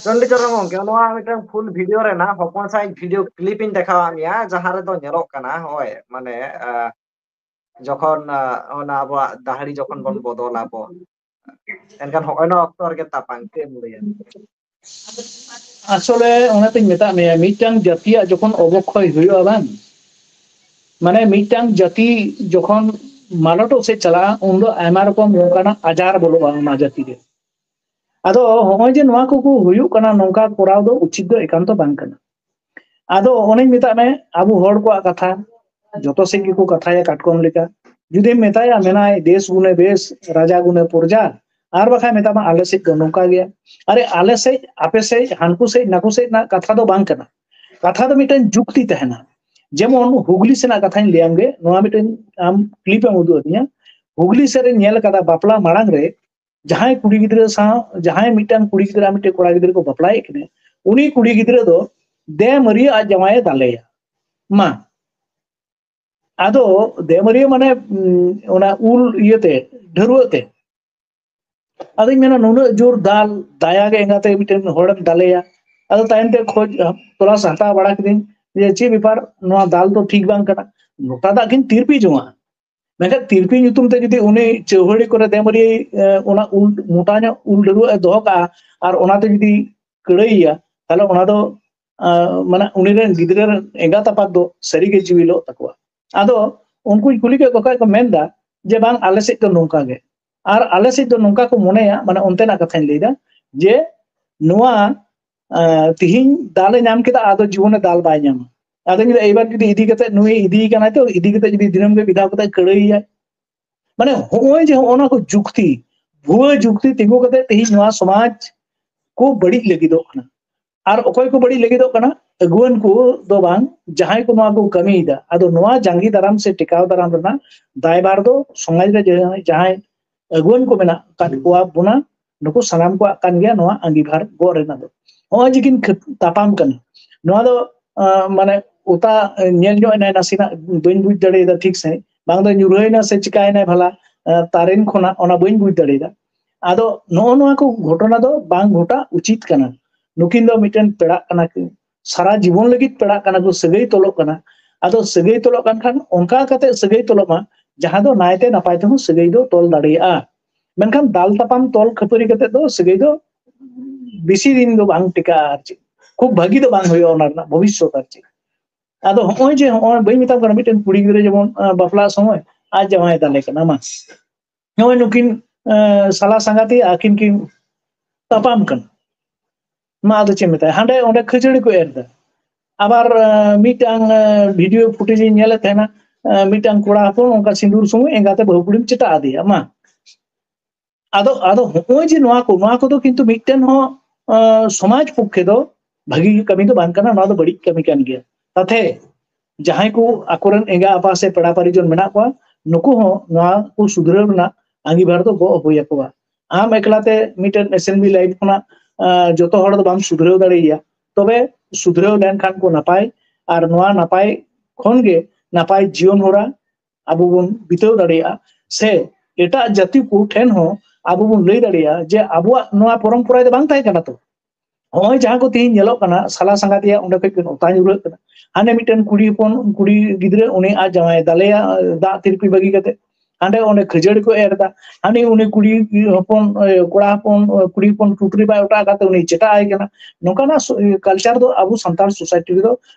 ᱪᱚᱱᱰᱤᱪᱚᱨᱚᱱ ᱜᱚᱝᱠᱮ, ᱱᱚᱣᱟ ᱢᱤᱫᱴᱟᱝ ᱯᱷᱩᱞ ᱵᱷᱤᱰᱤᱭᱳ ᱨᱮᱱᱟᱜ ᱦᱚᱯᱚᱱ ᱥᱟᱺᱦᱤᱡ ᱵᱷᱤᱰᱤᱭᱳ ᱠᱞᱤᱯ ᱤᱧ ᱫᱮᱠᱷᱟᱣᱟᱫ ᱢᱮᱭᱟ, ᱡᱟᱦᱟᱸ ᱨᱮᱫᱚ ᱧᱮᱞᱚᱜ ᱠᱟᱱᱟ, ᱦᱳᱭ, ᱢᱟᱱᱮ, ᱟᱦ, ᱡᱚᱠᱷᱚᱱ, ᱟᱦ, ᱚᱱᱟ ᱟᱵᱚᱣᱟᱜ ᱫᱟᱦᱲᱤ ᱡᱚᱠᱷᱚᱱ ᱵᱚᱱ ᱵᱚᱫᱚᱞᱟ ᱵᱚᱱ, ᱮᱱᱠᱷᱟᱱ ᱦᱚᱸᱜᱼᱚᱭ ᱱᱚᱣᱟ ᱚᱠᱛᱚ ᱨᱮᱜᱮ ᱛᱟᱯᱟᱝ, ᱪᱮᱫ ᱮᱢ ᱞᱟᱹᱭᱟ? ᱟᱥᱚᱞᱮ ᱚᱱᱟᱛᱤᱧ ᱢᱮᱛᱟᱜ ᱢᱮᱭᱟ, ᱢᱤᱫᱴᱟᱝ ᱡᱟᱹᱛᱤᱭᱟᱜ ᱡᱚᱠᱷᱚᱱ ᱚᱵᱚᱠᱷᱚᱭ ᱦᱩᱭᱩᱜᱼᱟ ᱵᱟᱝ, ᱢᱟᱱᱮ ᱢᱤᱫᱴᱟᱝ ᱡᱟᱹᱛᱤ ᱡᱚᱠᱷᱚᱱ ᱢᱟᱞᱚᱴᱚᱜ ᱥᱮᱫ ᱪᱟᱞᱟᱜᱼᱟ, ᱩᱱᱫᱚ ᱟᱭᱢᱟ ᱨᱚᱠᱚᱢ ᱱᱚᱝᱠᱟᱱᱟᱜ ᱟᱡᱟᱨ ᱵᱚᱞᱚᱜᱼᱟ ᱚᱱᱟ ᱡᱟᱹᱛᱤ ᱨᱮ᱾ ᱟᱫᱚ ᱦᱚᱸᱜᱼᱚᱭ ᱡᱮ ᱱᱚᱣᱟ ᱠᱚᱠᱚ ᱦᱩᱭᱩᱜ ᱠᱟᱱᱟ, ᱱᱚᱝᱠᱟ ᱠᱚᱨᱟᱣ ᱫᱚ ᱩᱪᱤᱛ ᱫᱚ ᱮᱠᱟᱱᱛᱚ ᱵᱟᱝ ᱠᱟᱱᱟ᱾ ᱟᱫᱚ ᱚᱱᱮᱧ ᱢᱮᱛᱟᱜ ᱢᱮ, ᱟᱵᱚ ᱦᱚᱲ ᱠᱚᱣᱟᱜ ᱠᱟᱛᱷᱟ, ᱡᱚᱛᱚ ᱥᱮᱫ ᱜᱮᱠᱚ ᱠᱟᱛᱷᱟᱭᱟ ᱠᱟᱴᱠᱚᱢ ᱞᱮᱠᱟ᱾ ᱡᱩᱫᱤᱢ ᱢᱮᱛᱟᱭᱟ, ᱢᱮᱱᱟᱭ ᱫᱮᱥ ᱜᱩᱱᱮ ᱵᱮᱥ, ᱨᱟᱡᱟ ᱜᱩᱱᱮ ᱯᱨᱚᱡᱟ, ᱟᱨ ᱵᱟᱠᱷᱟᱡ ᱢᱮᱛᱟᱢᱟ ᱟᱞᱮ ᱥᱮᱫ ᱫᱚ ᱱᱚᱝᱠᱟ ᱜᱮᱭᱟ᱾ ᱟᱨᱮ ᱟᱞᱮ ᱥᱮᱫ, ᱟᱯᱮ ᱥᱮᱫ, ᱦᱟᱱᱠᱩ ᱥᱮᱫ, ᱱᱟᱠᱩ ᱥᱮᱫ ᱨᱮᱱᱟᱜ ᱠᱟᱛᱷᱟ ᱫᱚ ᱵᱟᱝ ᱠᱟᱱᱟ᱾ ᱠᱟᱛᱷᱟ ᱫᱚ ᱢᱤᱫᱴᱮᱱ ᱡᱩᱠᱛᱤ ᱛᱟᱦᱮᱱᱟ᱾ ᱡᱮᱢᱚᱱ ᱦᱩᱜᱽᱞᱤ ᱥᱮᱱᱟᱜ ᱠᱟᱛᱷᱟᱧ ᱞᱟᱹᱭᱟᱢ ᱜᱮ, ᱱᱚᱣᱟ ᱢᱤᱫᱴᱮᱱ ᱟᱢ clip ᱮᱢ ᱩᱫᱩᱜ ᱟᱹᱫᱤᱧᱟ᱾ ᱦᱩᱜᱽᱞᱤ ᱥᱮᱫ ᱨᱮᱧ ᱧᱮᱞ ᱟᱠᱟᱫᱟ, ᱵᱟᱯᱞᱟ ᱢᱟᱲᱟᱝ ᱨᱮ ᱡᱟᱦᱟᱸᱭ ᱠᱩᱲᱤ ᱜᱤᱫᱽᱨᱟᱹ ᱥᱟᱶ, ᱡᱟᱦᱟᱸᱭ ᱢᱤᱫᱴᱟᱝ ᱠᱩᱲᱤ ᱜᱤᱫᱽᱨᱟᱹ ᱟᱨ ᱢᱤᱫᱴᱮᱱ ᱠᱚᱲᱟ ᱜᱤᱫᱽᱨᱟᱹ ᱠᱚ ᱵᱟᱯᱞᱟᱭᱮᱫ ᱠᱤᱱᱟ, ᱩᱱᱤ ᱠᱩᱲᱤ ᱜᱤᱫᱽᱨᱟᱹ ᱫᱚ ᱫᱮ ᱢᱟᱹᱨᱤᱭᱟᱹ ᱟᱡ ᱡᱟᱶᱟᱭᱮ ᱫᱟᱞᱮᱭᱟ᱾ ᱢᱟ, ᱟᱫᱚ ᱫᱮ ᱢᱟᱹᱨᱤᱭᱟᱹ ᱢᱟᱱᱮ, ᱩᱢ, ᱚᱱᱟ ᱩᱞ ᱤᱭᱟᱹᱛᱮ, ᱰᱷᱟᱹᱨᱣᱟᱹᱜ ᱛᱮ᱾ ᱟᱫᱚᱧ ᱢᱮᱱᱟ, ᱱᱩᱱᱟᱹᱜ ᱡᱳᱨ ᱫᱟᱞ, ᱫᱟᱭᱟ ᱜᱮ ᱮᱸᱜᱟᱛᱮ ᱢᱤᱫᱴᱮᱱ ᱦᱚᱲᱮᱢ ᱫᱟᱞᱮᱭᱟ᱾ ᱟᱫᱚ ᱛᱟᱭᱚᱢ ᱛᱮ ᱠᱷᱚᱡᱽ ᱛᱚᱞᱟᱥ ᱦᱟᱛᱟᱣ ᱵᱟᱲᱟ ᱠᱤᱫᱟᱹᱧ ᱡᱮ ᱪᱮᱫ ᱵᱮᱯᱟᱨ, ᱱᱚᱣᱟ ᱫᱟᱞ ᱫᱚ ᱴᱷᱤᱠ ᱵᱟᱝ ᱠᱟᱱᱟ᱾ ᱜᱚᱴᱟ ᱫᱟᱜ ᱠᱤᱱ ᱛᱤᱨᱯᱤ ᱡᱚᱝᱟ, ᱢᱮᱱᱠᱷᱟᱱ ᱛᱤᱨᱯᱤ ᱧᱩᱛᱩᱢ ᱛᱮ ᱡᱩᱫᱤ ᱩᱱᱤ ᱪᱟᱹᱣᱦᱟᱹᱲᱤ ᱠᱚᱨᱮ ᱫᱮ ᱢᱟᱹᱨᱤᱭᱟᱹ, ᱮ, ᱚᱱᱟ ᱩᱞ, ᱢᱚᱴᱟ ᱧᱚᱜ ᱩᱞ ᱰᱷᱟᱹᱨᱣᱟᱹᱜ ᱮ ᱫᱚᱦᱚ ᱠᱟᱜᱼᱟ ᱟᱨ ᱚᱱᱟᱛᱮ ᱡᱩᱫᱤ ᱠᱟᱹᱲᱟᱹᱭᱮᱭᱟ, ᱛᱟᱦᱞᱮ ᱚᱱᱟ ᱫᱚ, ᱟ, ᱢᱟᱱᱮ ᱩᱱᱤ ᱨᱮᱱ ᱜᱤᱫᱽᱨᱟᱹ ᱨᱮᱱ ᱮᱸᱜᱟᱛ ᱟᱯᱟᱛ ᱫᱚ ᱥᱟᱹᱨᱤᱜᱮ ᱡᱤᱣᱤ ᱞᱚᱜ ᱛᱟᱠᱚᱣᱟ᱾ ᱟᱫᱚ ᱩᱱᱠᱩᱧ ᱠᱩᱞᱤ ᱠᱮᱫ ᱠᱚ ᱠᱷᱟᱡ ᱠᱚ ᱢᱮᱱᱫᱟ ᱡᱮ ᱵᱟᱝ, ᱟᱞᱮ ᱥᱮᱫ ᱫᱚ ᱱᱚᱝᱠᱟ ᱜᱮ᱾ ᱟᱨ ᱟᱞᱮ ᱥᱮᱫ ᱫᱚ ᱱᱚᱝᱠᱟ ᱠᱚ ᱢᱚᱱᱮᱭᱟ, ᱢᱟᱱᱮ ᱚᱱᱛᱮᱱᱟᱜ ᱠᱟᱛᱷᱟᱧ ᱞᱟᱹᱭᱫᱟ ᱡᱮ ᱱᱚᱣᱟ, ᱟ, ᱛᱤᱦᱤᱧ ᱫᱟᱞᱮ ᱧᱟᱢ ᱠᱮᱫᱟ, ᱟᱫᱚ ᱡᱤᱵᱚᱱᱮ ᱫᱟᱞ ᱵᱟᱭ ᱧᱟᱢᱟ᱾ ᱟᱫᱚᱧ ᱞᱟᱹᱭᱫᱟ, ᱮᱭᱵᱟᱨ ᱡᱩᱫᱤ ᱤᱫᱤ ᱠᱟᱛᱮ ᱱᱩᱭ ᱤᱫᱤᱭᱮ ᱠᱟᱱᱟᱭ ᱛᱚ, ᱤᱫᱤ ᱠᱟᱛᱮ ᱡᱩᱫᱤ ᱫᱤᱱᱟᱹᱢ ᱜᱮ ᱢᱤᱫ ᱫᱷᱟᱣ ᱠᱟᱛᱮ ᱠᱟᱹᱲᱟᱹᱭᱮᱭᱟᱭ, ᱢᱟᱱᱮ ᱦᱚᱸᱜᱼᱚᱭ ᱡᱮ ᱦᱚᱸᱜᱼᱚ ᱱᱟ ᱠᱚ ᱡᱩᱠᱛᱤ, ᱵᱷᱩᱣᱟᱹ ᱡᱩᱠᱛᱤ ᱛᱤᱸᱜᱩ ᱠᱟᱛᱮ ᱛᱤᱦᱤᱧ ᱱᱚᱣᱟ ᱥᱚᱢᱟᱡᱽ ᱠᱚ ᱵᱟᱹᱲᱤᱡ ᱞᱟᱹᱜᱤᱫᱚᱜ ᱠᱟᱱᱟ᱾ ᱟᱨ ᱚᱠᱚᱭ ᱠᱚ ᱵᱟᱹᱲᱤᱡ ᱞᱟᱹᱜᱤᱫᱚᱜ ᱠᱟᱱᱟ? ᱟᱹᱜᱩᱣᱟᱹᱱ ᱠᱚ ᱫᱚ ᱵᱟᱝ, ᱡᱟᱦᱟᱸᱭ ᱠᱚ ᱱᱚᱣᱟ ᱠᱚ ᱠᱟᱹᱢᱤᱭᱮᱫᱟ᱾ ᱟᱫᱚ ᱱᱚᱣᱟ ᱡᱟᱸᱜᱮ ᱫᱟᱨᱟᱢ ᱥᱮ ᱴᱮᱠᱟᱣ ᱫᱟᱨᱟᱢ ᱨᱮᱱᱟᱜ ᱫᱟᱭᱵᱷᱟᱨ ᱫᱚ ᱥᱚᱢᱟᱡᱽ ᱨᱮ ᱡᱟᱦᱟᱸᱭ, ᱡᱟᱦᱟᱸᱭ ᱟᱹᱜᱩᱣᱟᱹᱱ ᱠᱚ ᱢᱮᱱᱟᱜ ᱟᱠᱟᱫ ᱠᱚᱣᱟ ᱵᱚᱱᱟ, ᱱᱩᱠᱩ ᱥᱟᱱᱟᱢ ᱠᱚᱣᱟᱜ ᱠᱟᱱ ᱜᱮᱭᱟ ᱱᱚᱣᱟ ᱟᱸᱜᱤᱵᱷᱟᱨ ᱜᱚᱜ ᱨᱮᱱᱟᱜ ᱫᱚ᱾ ᱱᱚᱜᱼᱚᱭ ᱡᱮ ᱠᱤᱱ ᱠᱷᱟᱹᱯ-, ᱛᱟᱯᱟᱢ ᱠᱟᱱᱟ, ᱱᱚᱣᱟ ᱫᱚ, ᱟᱸ, ᱢᱟᱱᱮ ᱚᱛᱟ, ᱧᱮᱞ ᱧᱚᱜ ᱮᱱᱟᱭ ᱱᱟᱥᱮᱱᱟᱜ, ᱵᱟᱹᱧ ᱵᱩᱡᱽ ᱫᱟᱲᱮᱭᱟᱫᱟ ᱴᱷᱤᱠ ᱥᱟᱺᱦᱤᱡ, ᱵᱟᱝ ᱫᱚ ᱧᱩᱨᱦᱟᱹᱭᱮᱱᱟ ᱥᱮ ᱪᱤᱠᱟᱭᱮᱱᱟᱭ ᱵᱷᱟᱞᱟ, ᱟᱸ, ᱛᱟᱨᱮᱱ ᱠᱷᱚᱱᱟᱜ, ᱚᱱᱟ ᱵᱟᱹᱧ ᱵᱩᱡᱽ ᱫᱟᱲᱮᱭᱟᱫᱟ᱾ ᱟᱫᱚ ᱱᱚᱜᱼᱚ ᱱᱚᱣᱟ ᱠᱚ ᱜᱷᱚᱴᱚᱱᱟ ᱫᱚ ᱵᱟᱝ ᱜᱷᱚᱴᱟᱜ ᱩᱪᱤᱛ ᱠᱟᱱᱟ᱾ ᱱᱩᱠᱤᱱ ᱫᱚ ᱢᱤᱫᱴᱮᱱ ᱯᱮᱲᱟᱜ ᱠᱟᱱᱟ ᱠᱤᱱ, ᱥᱟᱨᱟ ᱡᱤᱵᱚᱱ ᱞᱟᱹᱜᱤᱫ ᱯᱮᱲᱟᱜ ᱠᱟᱱᱟ ᱠᱚ, ᱥᱟᱹᱜᱟᱹᱭ ᱛᱚᱞᱚᱜ ᱠᱟᱱᱟ᱾ ᱟᱫᱚ ᱥᱟᱹᱜᱟᱹᱭ ᱛᱚᱞᱚᱜ ᱠᱟᱱ ᱠᱷᱟᱱ ᱚᱱᱠᱟ ᱠᱟᱛᱮ ᱥᱟᱹᱜᱟᱹᱭ ᱛᱚᱞᱚᱜ ᱢᱟ, ᱡᱟᱦᱟᱸ ᱫᱚ ᱱᱟᱭᱛᱮ ᱱᱟᱯᱟᱭ ᱛᱮᱦᱚᱸ ᱥᱟᱹᱜᱟᱹᱭ ᱫᱚ ᱛᱚᱞ ᱫᱟᱲᱮᱭᱟᱜᱼᱟ᱾ ᱢᱮᱱᱠᱷᱟᱱ ᱫᱟᱞ ᱛᱟᱯᱟᱢ ᱛᱚᱞ ᱠᱷᱟᱹᱯᱟᱹᱨᱤ ᱠᱟᱛᱮ ᱫᱚ ᱥᱟᱹᱜᱟᱹᱭ ᱫᱚ ᱵᱮᱥᱤ ᱫᱤᱱ ᱫᱚ ᱵᱟᱝ ᱴᱤᱠᱟᱹᱜᱼᱟ ᱟᱨ ᱪᱮᱫ, ᱠᱷᱩᱵ ᱵᱷᱟᱹᱜᱤ ᱫᱚ ᱵᱟᱝ ᱦᱩᱭᱩᱜᱼᱟ ᱚᱱᱟ ᱨᱮᱱᱟᱜ ᱵᱷᱚᱵᱤᱥᱥᱚᱛ ᱟᱨ ᱪᱮᱫ᱾ ᱟᱫᱚ ᱦᱚᱸᱜᱼᱚᱭ ᱡᱮ ᱦᱚᱸᱜᱼᱚᱭ ᱵᱟᱹᱧ ᱢᱮᱛᱟᱢ ᱠᱟᱱᱟ, ᱢᱤᱫᱴᱮᱱ ᱠᱩᱲᱤ ᱜᱤᱫᱽᱨᱟᱹ ᱡᱮᱢᱚᱱ ᱵᱟᱯᱞᱟ ᱥᱚᱢᱚᱭ ᱟᱡ ᱡᱟᱶᱟᱭ ᱫᱟᱞᱮ ᱠᱟᱱᱟ, ᱢᱟ ᱱᱚᱜᱼᱚᱭ ᱱᱩᱠᱤᱱ ᱥᱟᱞᱟ ᱥᱟᱸᱜᱟᱛᱤᱭᱟᱹ ᱟᱹᱠᱤᱱ ᱠᱤᱱ ᱛᱟᱯᱟᱢ ᱠᱟᱱᱟ, ᱢᱟ ᱟᱫᱚ ᱪᱮᱫ ᱢᱮᱛᱟᱭ, ᱦᱟᱸᱰᱮ ᱚᱸᱰᱮ ᱠᱷᱟᱹᱡᱟᱹᱲᱤ ᱠᱚ ᱮᱨ ᱮᱫᱟ᱾ ᱟᱵᱟᱨ ᱢᱤᱫᱴᱟᱝ ᱵᱷᱤᱰᱤᱭᱳ ᱯᱷᱩᱴᱮᱡᱽ ᱤᱧ ᱧᱮᱞᱮᱫ ᱛᱟᱦᱮᱱᱟ, ᱢᱤᱫᱴᱟᱝ ᱠᱚᱲᱟ ᱦᱚᱯᱚᱱ ᱚᱱᱠᱟ ᱥᱤᱸᱫᱩᱨ ᱥᱚᱢᱚᱭ ᱮᱸᱜᱟᱛᱮ ᱵᱟᱹᱦᱩ ᱠᱩᱲᱤᱢ ᱪᱮᱴᱟᱜ ᱟᱫᱮᱭᱟ, ᱢᱟ ᱟᱫᱚ ᱟᱫᱚ ᱦᱚᱸᱜᱼᱚᱭ ᱡᱮ ᱱᱚᱣᱟ ᱠᱚ, ᱱᱚᱣᱟ ᱠᱚᱫᱚ ᱠᱤᱱᱛᱩ ᱢᱤᱫᱴᱮᱱ ᱦᱚᱸ ᱥᱚᱢᱟᱡᱽ ᱯᱚᱠᱠᱷᱮ ᱫᱚ ᱵᱷᱟᱹᱜᱤ ᱠᱟᱹᱢᱤ ᱫᱚ ᱵᱟᱝ ᱠᱟᱱᱟ᱾ ᱱᱚᱣᱟ ᱫᱚ ᱵᱟᱹᱲᱤᱡ ᱠᱟᱹᱢᱤ ᱠᱟᱱ ᱜᱮᱭᱟ᱾ ᱛᱟᱛᱮ ᱡᱟᱦᱟᱸᱭ ᱠᱚ ᱟᱠᱚᱨᱮᱱ ᱮᱸᱜᱟ ᱟᱯᱟ ᱥᱮ ᱯᱮᱲᱟ ᱯᱟᱨᱤᱡᱚᱱ ᱢᱮᱱᱟᱜ ᱠᱚᱣᱟ, ᱱᱩᱠᱩ ᱦᱚᱸ ᱱᱚᱣᱟ ᱠᱚ ᱥᱩᱫᱷᱨᱟᱹᱣ ᱨᱮᱱᱟᱜ ᱟᱸᱜᱤᱵᱷᱟᱨ ᱫᱚ ᱜᱚᱜ ᱦᱩᱭ ᱟᱠᱚᱣᱟ᱾ ᱟᱢ ᱮᱠᱞᱟᱛᱮ ᱢᱤᱫᱴᱮᱱ ᱮᱥᱮᱢᱵᱞᱤ ᱞᱟᱭᱤᱱ ᱠᱷᱚᱱᱟᱜ ᱡᱚᱛᱚ ᱦᱚᱲ ᱫᱚ ᱵᱟᱢ ᱥᱩᱫᱷᱨᱟᱹᱣ ᱫᱟᱲᱮᱭᱟᱭᱟ᱾ ᱛᱚᱵᱮ ᱥᱩᱫᱷᱨᱟᱹᱣ ᱞᱮᱱᱠᱷᱟᱱ ᱠᱚ ᱱᱟᱯᱟᱭ, ᱟᱨ ᱱᱚᱣᱟ ᱱᱟᱯᱟᱭ ᱠᱷᱚᱱ ᱜᱮ ᱱᱟᱯᱟᱭ ᱡᱤᱭᱚᱱ ᱦᱚᱨᱟ ᱟᱵᱚ ᱵᱚᱱ ᱵᱤᱛᱟᱹᱣ ᱫᱟᱲᱮᱭᱟᱜᱼᱟ, ᱥᱮ ᱮᱴᱟᱜ ᱡᱟᱹᱛᱤ ᱠᱚ ᱴᱷᱮᱱ ᱦᱚᱸ ᱟᱵᱚ ᱵᱚᱱ ᱞᱟᱹᱭ ᱫᱟᱲᱮᱭᱟᱜᱼᱟ ᱡᱮ ᱟᱵᱚᱣᱟᱜ ᱱᱚᱣᱟ ᱯᱚᱨᱚᱢᱯᱚᱨᱟ ᱫᱚ ᱵᱟᱝ ᱛᱟᱦᱮᱸ ᱠᱟᱱᱟ ᱛᱚ᱾ ᱱᱚᱜᱼᱚᱭ ᱡᱟᱦᱟᱸ ᱠᱚ ᱛᱮᱦᱮᱧ ᱧᱮᱞᱚᱜ ᱠᱟᱱᱟ, ᱥᱟᱞᱟ ᱥᱟᱸᱜᱟᱛᱤᱭᱟᱹ ᱚᱸᱰᱮ ᱠᱷᱚᱱ ᱠᱤᱱ ᱚᱛᱟ ᱧᱩᱨᱦᱟᱹᱜ ᱠᱟᱱᱟ, ᱦᱟᱱᱮ ᱢᱤᱫᱴᱮᱱ ᱠᱩᱲᱤ ᱦᱚᱯᱚᱱ, ᱠᱩᱲᱤ ᱜᱤᱫᱽᱨᱟᱹ, ᱩᱱᱤ ᱟᱡ ᱡᱟᱶᱟᱭ ᱫᱟᱞᱮᱭᱟ ᱫᱟᱜ ᱛᱤᱨᱯᱤ ᱵᱟᱹᱜᱤ ᱠᱟᱛᱮ, ᱦᱟᱸᱰᱮ ᱚᱸᱰᱮ ᱠᱷᱟᱹᱡᱟᱹᱲᱤ ᱠᱚ ᱮᱨ ᱮᱫᱟ, ᱦᱟᱹᱱᱤ ᱩᱱᱤ ᱠᱩᱲᱤ ᱦᱚᱯᱚᱱ, ᱠᱚᱲᱟ ᱦᱚᱯᱚᱱ, ᱠᱩᱲᱤ ᱦᱚᱯᱚᱱ ᱴᱩᱴᱨᱤ ᱵᱟᱭ ᱚᱴᱟᱜ ᱟᱠᱟᱫ ᱛᱮ ᱩᱱᱤ ᱪᱮᱴᱟᱜ ᱟᱭ ᱠᱟᱱᱟ᱾ ᱱᱚᱝᱠᱟᱱᱟᱜ ᱠᱟᱞᱪᱟᱨ ᱫᱚ ᱟᱵᱚ ᱥᱟᱱᱛᱟᱲ ᱥᱳᱥᱟᱭᱴᱤ ᱨᱮᱫᱚ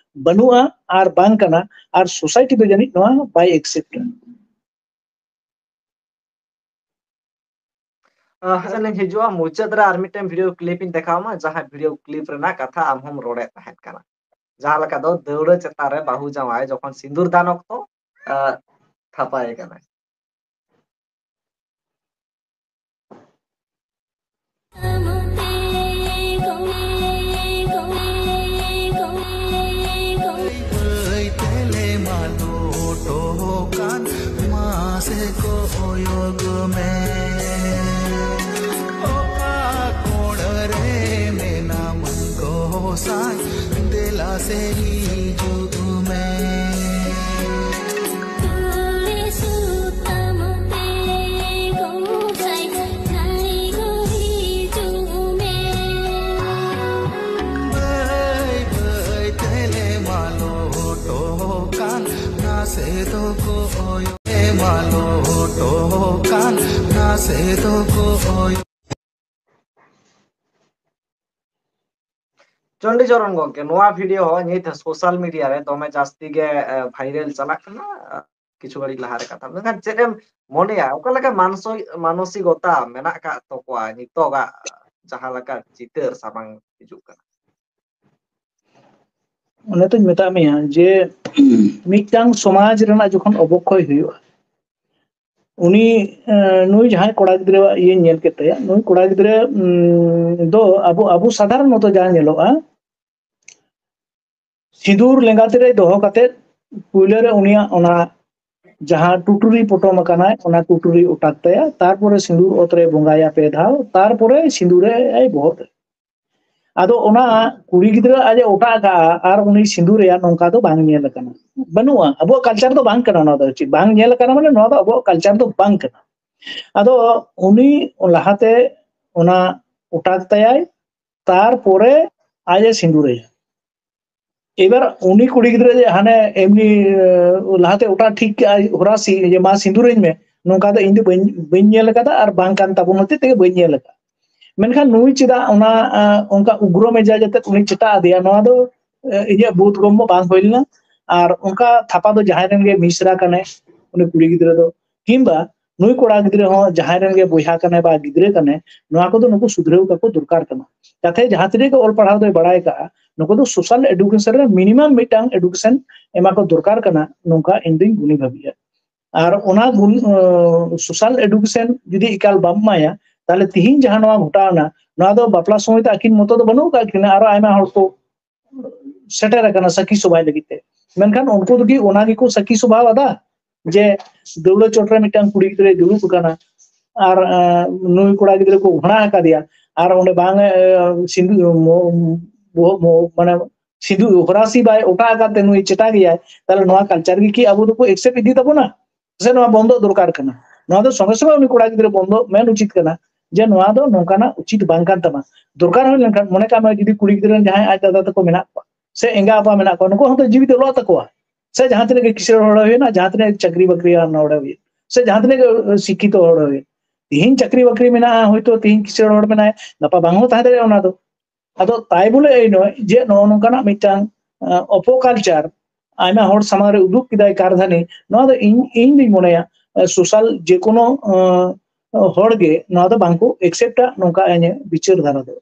ᱵᱟᱹᱱᱩᱜᱼᱟ ᱟᱨ ᱵᱟᱝ ᱠᱟᱱᱟ, ᱟᱨ ᱥᱳᱥᱟᱭᱴᱤ ᱫᱚ ᱡᱟᱹᱱᱤᱡ ᱱᱚᱣᱟ ᱵᱟᱭ ᱮᱠᱥᱮᱯᱴᱟ᱾ ᱟᱪᱪᱷᱟ, ᱞᱤᱧ ᱦᱤᱡᱩᱜᱼᱟ, ᱢᱩᱪᱟᱹᱫ ᱨᱮ ᱟᱨ ᱢᱤᱫᱴᱮᱱ ᱵᱷᱤᱰᱤᱭᱳ ᱠᱞᱤᱯ ᱤᱧ ᱫᱮᱠᱷᱟᱣ ᱟᱢᱟ, ᱡᱟᱦᱟᱸ ᱵᱷᱤᱰᱤᱭᱳ ᱠᱞᱤᱯ ᱨᱮᱱᱟᱜ ᱠᱟᱛᱷᱟ ᱟᱢ ᱦᱚᱢ ᱨᱚᱲᱮᱫ ᱛᱟᱦᱮᱸᱫ ᱠᱟᱱᱟ, ᱡᱟᱦᱟᱸ ᱞᱮᱠᱟ ᱫᱚ ᱫᱟᱹᱣᱲᱟᱹ ᱪᱮᱛᱟᱱ ᱨᱮ ᱵᱟᱹᱦᱩ ᱡᱟᱶᱟᱭ ᱡᱚᱠᱷᱚᱱ ᱥᱤᱸᱫᱩᱨ ᱫᱟᱱ ᱚᱠᱛᱚ ᱛᱷᱟᱯᱟᱭᱮ ᱠᱟᱱᱟᱭ᱾ ᱪᱚᱱᱰᱤᱪᱚᱨᱚᱱ ᱜᱚᱝᱠᱮ, ᱱᱚᱣᱟ ᱵᱷᱤᱰᱤᱭᱳ ᱦᱚᱸ ᱱᱤᱛ ᱥᱳᱥᱟᱞ ᱢᱤᱰᱤᱭᱟ ᱨᱮ ᱫᱚᱢᱮ ᱡᱟᱹᱥᱛᱤ ᱜᱮ ᱵᱷᱟᱭᱨᱟᱞ ᱪᱟᱞᱟᱜ ᱠᱟᱱᱟ᱾ ᱠᱤᱪᱷᱩ ᱜᱷᱟᱹᱲᱤᱡ ᱞᱟᱦᱟ ᱨᱮ ᱠᱟᱛᱷᱟ, ᱢᱮᱱᱠᱷᱟᱱ ᱪᱮᱫ ᱮᱢ ᱢᱚᱱᱮᱭᱟ, ᱚᱠᱟ ᱞᱮᱠᱟ ᱢᱟᱱᱥᱚ- ᱢᱟᱱᱚᱥᱤᱠᱚᱛᱟ ᱢᱮᱱᱟᱜ ᱟᱠᱟᱫ ᱛᱟᱠᱚᱣᱟ ᱱᱤᱛᱚᱜᱟᱜ ᱡᱟᱦᱟᱸ ᱞᱮᱠᱟ ᱪᱤᱛᱟᱹᱨ ᱥᱟᱢᱟᱝ ᱦᱤᱡᱩᱜ ᱠᱟᱱᱟ? ᱚᱱᱮ ᱛᱚᱧ ᱢᱮᱛᱟᱜ ᱢᱮᱭᱟ ᱡᱮ ᱢᱤᱫᱴᱟᱝ ᱥᱚᱢᱟᱡᱽ ᱨᱮᱱᱟᱜ ᱡᱚᱠᱷᱚᱱ ᱚᱵᱚᱠᱠᱷᱚᱭ ᱦᱩᱭᱩᱜᱼᱟ, ᱩᱱᱤ ᱱᱩᱭ ᱡᱟᱦᱟᱸᱭ ᱠᱚᱲᱟ ᱜᱤᱫᱽᱨᱟᱹᱣᱟᱜ ᱤᱭᱟᱹᱧ ᱧᱮᱞ ᱠᱮᱫ ᱛᱟᱭᱟ, ᱱᱩᱭ ᱠᱚᱲᱟ ᱜᱤᱫᱽᱨᱟᱹ ᱫᱚ ᱟᱵᱚ ᱟᱵᱚ ᱥᱟᱫᱷᱟᱨᱚᱱᱚᱛᱚ ᱡᱟ ᱧᱮᱞᱚᱜᱼᱟ, ᱥᱤᱸᱫᱩᱨ ᱞᱮᱸᱜᱟ ᱛᱤᱨᱮ ᱫᱚᱦᱚ ᱠᱟᱛᱮ ᱯᱩᱭᱞᱟᱹ ᱨᱮ ᱩᱱᱤᱭᱟᱜ ᱚᱱᱟ ᱡᱟᱦᱟᱸ ᱴᱩᱴᱩᱨᱤ ᱯᱚᱴᱚᱢ ᱟᱠᱟᱱᱟᱭ, ᱚᱱᱟ ᱴᱩᱴᱩᱨᱤ ᱚᱴᱟᱜ ᱛᱟᱭᱟ, ᱛᱟᱨᱯᱚᱨᱮ ᱥᱤᱸᱫᱩᱨ ᱚᱛ ᱨᱮ ᱵᱚᱸᱜᱟᱭᱟ ᱯᱮ ᱫᱷᱟᱣ, ᱛᱟᱨᱯᱚᱨᱮ ᱥᱤᱸᱫᱩᱨ ᱮ ᱟᱭ ᱵᱚᱦᱚᱜ ᱨᱮ᱾ ᱟᱫᱚ ᱚᱱᱟ ᱠᱩᱲᱤ ᱜᱤᱫᱽᱨᱟᱹ ᱟᱡ ᱮ ᱚᱴᱟᱜ ᱠᱟᱜᱼᱟ ᱟᱨ ᱩᱱᱤ ᱥᱤᱸᱫᱩᱨ ᱮᱭᱟ, ᱱᱚᱝᱠᱟ ᱫᱚ ᱵᱟᱝ ᱧᱮᱞ ᱟᱠᱟᱱᱟ, ᱵᱟᱹᱱᱩᱜᱼᱟ, ᱟᱵᱚᱣᱟᱜ ᱠᱟᱞᱪᱟᱨ ᱫᱚ ᱵᱟᱝ ᱠᱟᱱᱟ ᱱᱚᱣᱟ ᱫᱚ, ᱪᱮᱫ ᱵᱟᱝ ᱧᱮᱞ ᱟᱠᱟᱱᱟ, ᱢᱟᱱᱮ ᱱᱚᱣᱟ ᱫᱚ ᱟᱵᱚᱣᱟᱜ ᱠᱟᱞᱪᱟᱨ ᱫᱚ ᱵᱟᱝ ᱠᱟᱱᱟ᱾ ᱟᱫᱚ ᱩᱱᱤ ᱞᱟᱦᱟᱛᱮ ᱚᱱᱟ ᱚᱴᱟᱜ ᱛᱟᱭᱟᱭ, ᱛᱟᱨᱯᱚᱨᱮ ᱟᱡ ᱮ ᱥᱤᱸᱫᱩᱨ ᱮᱭᱟ᱾ ᱮᱵᱟᱨ ᱩᱱᱤ ᱠᱩᱲᱤ ᱜᱤᱫᱽᱨᱟᱹ ᱡᱮ ᱦᱟᱱᱮ ᱮᱢᱱᱤ ᱞᱟᱦᱟᱛᱮ ᱚᱴᱟᱜ ᱴᱷᱤᱠ ᱠᱟᱜᱼᱟᱭ ᱦᱚᱨᱟᱥᱤ, ᱡᱮ ᱢᱟ ᱥᱤᱸᱫᱩᱨᱟᱹᱧ ᱢᱮ, ᱱᱚᱝᱠᱟ ᱫᱚ ᱤᱧ ᱫᱚ ᱵᱟᱹᱧ ᱵᱟᱹᱧ ᱧᱮᱞ ᱟᱠᱟᱫᱟ ᱟᱨ ᱵᱟᱝ ᱠᱟᱱ ᱛᱟᱵᱚᱱ ᱦᱚᱛᱮᱡ ᱛᱮᱜᱮ ᱵᱟᱹᱧ ᱧᱮᱞ ᱟᱠᱟᱫᱟ᱾ ᱢᱮᱱᱠᱷᱟᱱ ᱱᱩᱭ ᱪᱮᱫᱟᱜ ᱚᱱᱟ ᱚᱱᱠᱟ ᱩᱜᱽᱨᱚ ᱢᱮᱡᱟᱡ ᱟᱛᱮᱫ ᱩᱱᱤ ᱪᱮᱴᱟᱜ ᱟᱫᱮᱭᱟ, ᱱᱚᱣᱟ ᱫᱚ ᱤᱧᱟᱹᱜ ᱵᱩᱫᱷ ᱜᱚᱢ ᱵᱟᱝ ᱦᱩᱭ ᱞᱮᱱᱟ᱾ ᱟᱨ ᱚᱱᱠᱟ ᱛᱷᱟᱯᱟ ᱫᱚ ᱡᱟᱦᱟᱸᱭ ᱨᱮᱱ ᱜᱮ ᱢᱤᱥᱨᱟ ᱠᱟᱱᱟᱭ ᱩᱱᱤ ᱠᱩᱲᱤ ᱜᱤᱫᱽᱨᱟᱹ ᱫᱚ, ᱠᱤᱝᱵᱟ ᱱᱩᱭ ᱠᱚᱲᱟ ᱜᱤᱫᱽᱨᱟᱹ ᱦᱚᱸ ᱡᱟᱦᱟᱸᱭ ᱨᱮᱱ ᱜᱮ ᱵᱚᱭᱦᱟ ᱠᱟᱱᱟᱭ ᱵᱟ ᱜᱤᱫᱽᱨᱟᱹ ᱠᱟᱱᱟᱭ, ᱱᱚᱣᱟ ᱠᱚᱫᱚ ᱱᱩᱠᱩ ᱥᱩᱫᱷᱨᱟᱹᱣ ᱠᱟᱠᱚ ᱫᱚᱨᱠᱟᱨ ᱠᱟᱱᱟ᱾ ᱡᱟᱛᱮ ᱡᱟᱦᱟᱸ ᱛᱤᱱᱟᱹᱜ ᱜᱮ ᱚᱞ ᱯᱟᱲᱦᱟᱣ ᱫᱚᱭ ᱵᱟᱲᱟᱭ ᱠᱟᱜᱼᱟ, ᱱᱩᱠᱩ ᱫᱚ ᱥᱳᱥᱟᱞ ᱮᱰᱩᱠᱮᱥᱚᱱ ᱨᱮ ᱢᱤᱱᱤᱢᱟᱢ ᱢᱤᱫᱴᱟᱝ ᱮᱰᱩᱠᱮᱥᱚᱱ ᱮᱢᱟ ᱠᱚ ᱫᱚᱨᱠᱟᱨ ᱠᱟᱱᱟ, ᱱᱚᱝᱠᱟ ᱤᱧ ᱫᱩᱧ ᱜᱩᱱᱤ ᱵᱷᱟᱹᱵᱤᱭᱟ᱾ ᱟᱨ ᱚᱱᱟ ᱜᱩᱱ ᱥᱳᱥᱟᱞ ᱮᱰᱩᱠᱮᱥᱚᱱ ᱡᱩᱫᱤ ᱮᱠᱟᱞ ᱵᱟᱢ ᱮᱢᱟᱭᱟ, ᱛᱟᱦᱞᱮ ᱛᱤᱦᱤᱧ ᱡᱟᱦᱟᱸ ᱱᱚᱣᱟ ᱜᱷᱚᱴᱟᱣᱱᱟ, ᱱᱚᱣᱟ ᱫᱚ ᱵᱟᱯᱞᱟ ᱥᱚᱢᱚᱭ ᱫᱚ ᱟᱹᱠᱤᱱ ᱢᱚᱛᱚ ᱫᱚ ᱵᱟᱹᱱᱩᱜ ᱟᱠᱟᱫ ᱠᱤᱱᱟ, ᱟᱨᱚ ᱟᱭᱢᱟ ᱦᱚᱲ ᱠᱚ ᱥᱮᱴᱮᱨ ᱟᱠᱟᱱᱟ ᱥᱟᱹᱠᱷᱤ ᱥᱚᱵᱷᱟᱭ ᱞᱟᱹᱜᱤᱫ ᱛᱮ᱾ ᱢᱮᱱᱠᱷᱟᱱ ᱩᱱᱠᱩ ᱫᱚ ᱠᱤ ᱚᱱᱟ ᱜᱮᱠᱚ ᱥᱟᱹᱠᱷᱤ ᱥᱚᱵᱷᱟ ᱟᱫᱟ ᱡᱮ ᱫᱟᱹᱣᱲᱟᱹ ᱪᱚᱴᱨᱮ ᱢᱤᱫᱴᱟᱝ ᱠᱩᱲᱤ ᱜᱤᱫᱽᱨᱟᱹᱭ ᱫᱩᱲᱩᱵ ᱟᱠᱟᱱᱟ ᱟᱨ ᱱᱩᱭ ᱠᱚᱲᱟ ᱜᱤᱫᱽᱨᱟᱹ ᱠᱚ ᱜᱷᱚᱲᱟ ᱟᱠᱟᱫᱮᱭᱟ ᱟᱨ ᱚᱸᱰᱮ ᱵᱟᱝ ᱥᱤᱸᱫᱩᱨ ᱢᱟᱱᱮ ᱥᱤᱸᱫᱩᱨ ᱦᱚᱨᱟᱥᱤ ᱵᱟᱭ ᱚᱴᱟᱜ ᱟᱠᱟᱫ ᱛᱮ ᱱᱩᱭ ᱪᱮᱴᱟ ᱜᱮᱭᱟᱭ, ᱛᱟᱦᱞᱮ ᱱᱚᱣᱟ ᱠᱟᱞᱪᱟᱨ ᱜᱮ ᱠᱤ ᱟᱵᱚ ᱫᱚᱠᱚ ᱮᱠᱥᱮᱯᱴ ᱤᱫᱤ ᱛᱟᱵᱚᱱᱟ? ᱥᱮ ᱱᱚᱣᱟ ᱵᱚᱱᱫᱚ ᱫᱚᱨᱠᱟᱨ ᱠᱟᱱᱟ? ᱱᱚᱣᱟ ᱫᱚ ᱥᱚᱸᱜᱮ ᱥᱚᱸᱜᱮ ᱩᱱᱤ ᱠᱚᱲᱟ ᱜᱤᱫᱽᱨᱟᱹ ᱵᱚᱱᱫᱚ ᱢᱮᱱ ᱩᱪᱤᱛ ᱠᱟᱱᱟ ᱡᱮ ᱱᱚᱣᱟ ᱫᱚ ᱱᱚᱝᱠᱟᱱᱟᱜ ᱩᱪᱤᱛ ᱵᱟᱝ ᱠᱟᱱ ᱛᱟᱢᱟ᱾ ᱫᱚᱨᱠᱟᱨ ᱦᱩᱭ ᱞᱮᱱᱠᱷᱟᱱ, ᱢᱚᱱᱮ ᱠᱟᱜ ᱢᱮ ᱡᱩᱫᱤ ᱠᱩᱲᱤ ᱜᱤᱫᱽᱨᱟᱹ ᱨᱮᱱ ᱡᱟᱦᱟᱸᱭ ᱟᱡ ᱫᱟᱫᱟ ᱛᱟᱠᱚ ᱢᱮᱱᱟᱜ ᱠᱚᱣᱟ ᱥᱮ ᱮᱸᱜᱟ ᱟᱯᱟ ᱢᱮᱱᱟᱜ ᱠᱚᱣᱟ, ᱱᱩᱠᱩ ᱦᱚᱸᱛᱚ ᱡᱤᱣᱤ ᱫᱚ ᱚᱞᱚᱜ ᱛᱟᱠᱚᱣᱟ᱾ ᱥᱮ ᱡᱟᱦᱟᱸ ᱛᱤᱱᱟᱹᱜ ᱜᱮ ᱠᱤᱥᱟᱹᱬ ᱦᱚᱲ ᱦᱩᱭᱮᱱᱟ, ᱡᱟᱦᱟᱸ ᱛᱤᱱᱟᱹᱜ ᱪᱟᱹᱠᱨᱤ ᱵᱟᱹᱠᱨᱤᱭᱟᱱ ᱦᱚᱲ ᱦᱩᱭᱮᱱ, ᱥᱮ ᱡᱟᱦᱟᱸ ᱛᱤᱱᱟᱹᱜ ᱜᱮ ᱥᱤᱠᱠᱷᱤᱛᱚ ᱦᱚᱲ ᱦᱩᱭᱮᱱ, ᱛᱤᱦᱤᱧ ᱪᱟᱹᱠᱨᱤ ᱵᱟᱹᱠᱨᱤ ᱢᱮᱱᱟᱜᱼᱟ, ᱦᱚᱭᱛᱳ ᱛᱤᱦᱤᱧ ᱠᱤᱥᱟᱹᱬ ᱦᱚᱲ ᱢᱮᱱᱟᱭᱟ, ᱜᱟᱯᱟ ᱵᱟᱝ ᱦᱚᱸ ᱛᱟᱦᱮᱸ ᱫᱟᱲᱮᱭᱟᱜᱼᱟ ᱚᱱᱟ ᱫᱚ᱾ ᱟᱫᱚ ᱛᱟᱭ ᱵᱚᱞᱮ ᱟᱹᱭ ᱱᱚᱜᱼᱚᱭ ᱡᱮ ᱱᱚᱜᱼᱚ ᱱᱚᱝᱠᱟᱱᱟᱜ ᱢᱤᱫᱴᱟᱝ ᱚᱯᱚᱠᱟᱞᱪᱟᱨ ᱟᱭᱢᱟ ᱦᱚᱲ ᱥᱟᱢᱟᱝ ᱨᱮ ᱩᱫᱩᱜ ᱠᱮᱫᱟᱭ ᱠᱟᱨᱫᱷᱟᱹᱱᱤ, ᱱᱚᱣᱟ ᱫᱚ ᱤᱧ ᱤᱧ ᱫᱩᱧ ᱢᱚᱱᱮᱭᱟ ᱥᱳᱥᱟᱞ ᱡᱮᱠᱳᱱᱳ ᱦᱚᱲ ᱜᱮ ᱱᱚᱣᱟ ᱫᱚ ᱵᱟᱝᱠᱚ ᱮᱠᱥᱮᱯᱴᱟ, ᱱᱚᱝᱠᱟ ᱤᱧᱟᱹᱜ ᱵᱤᱪᱟᱹᱨ ᱫᱷᱟᱨᱟ ᱫᱚ᱾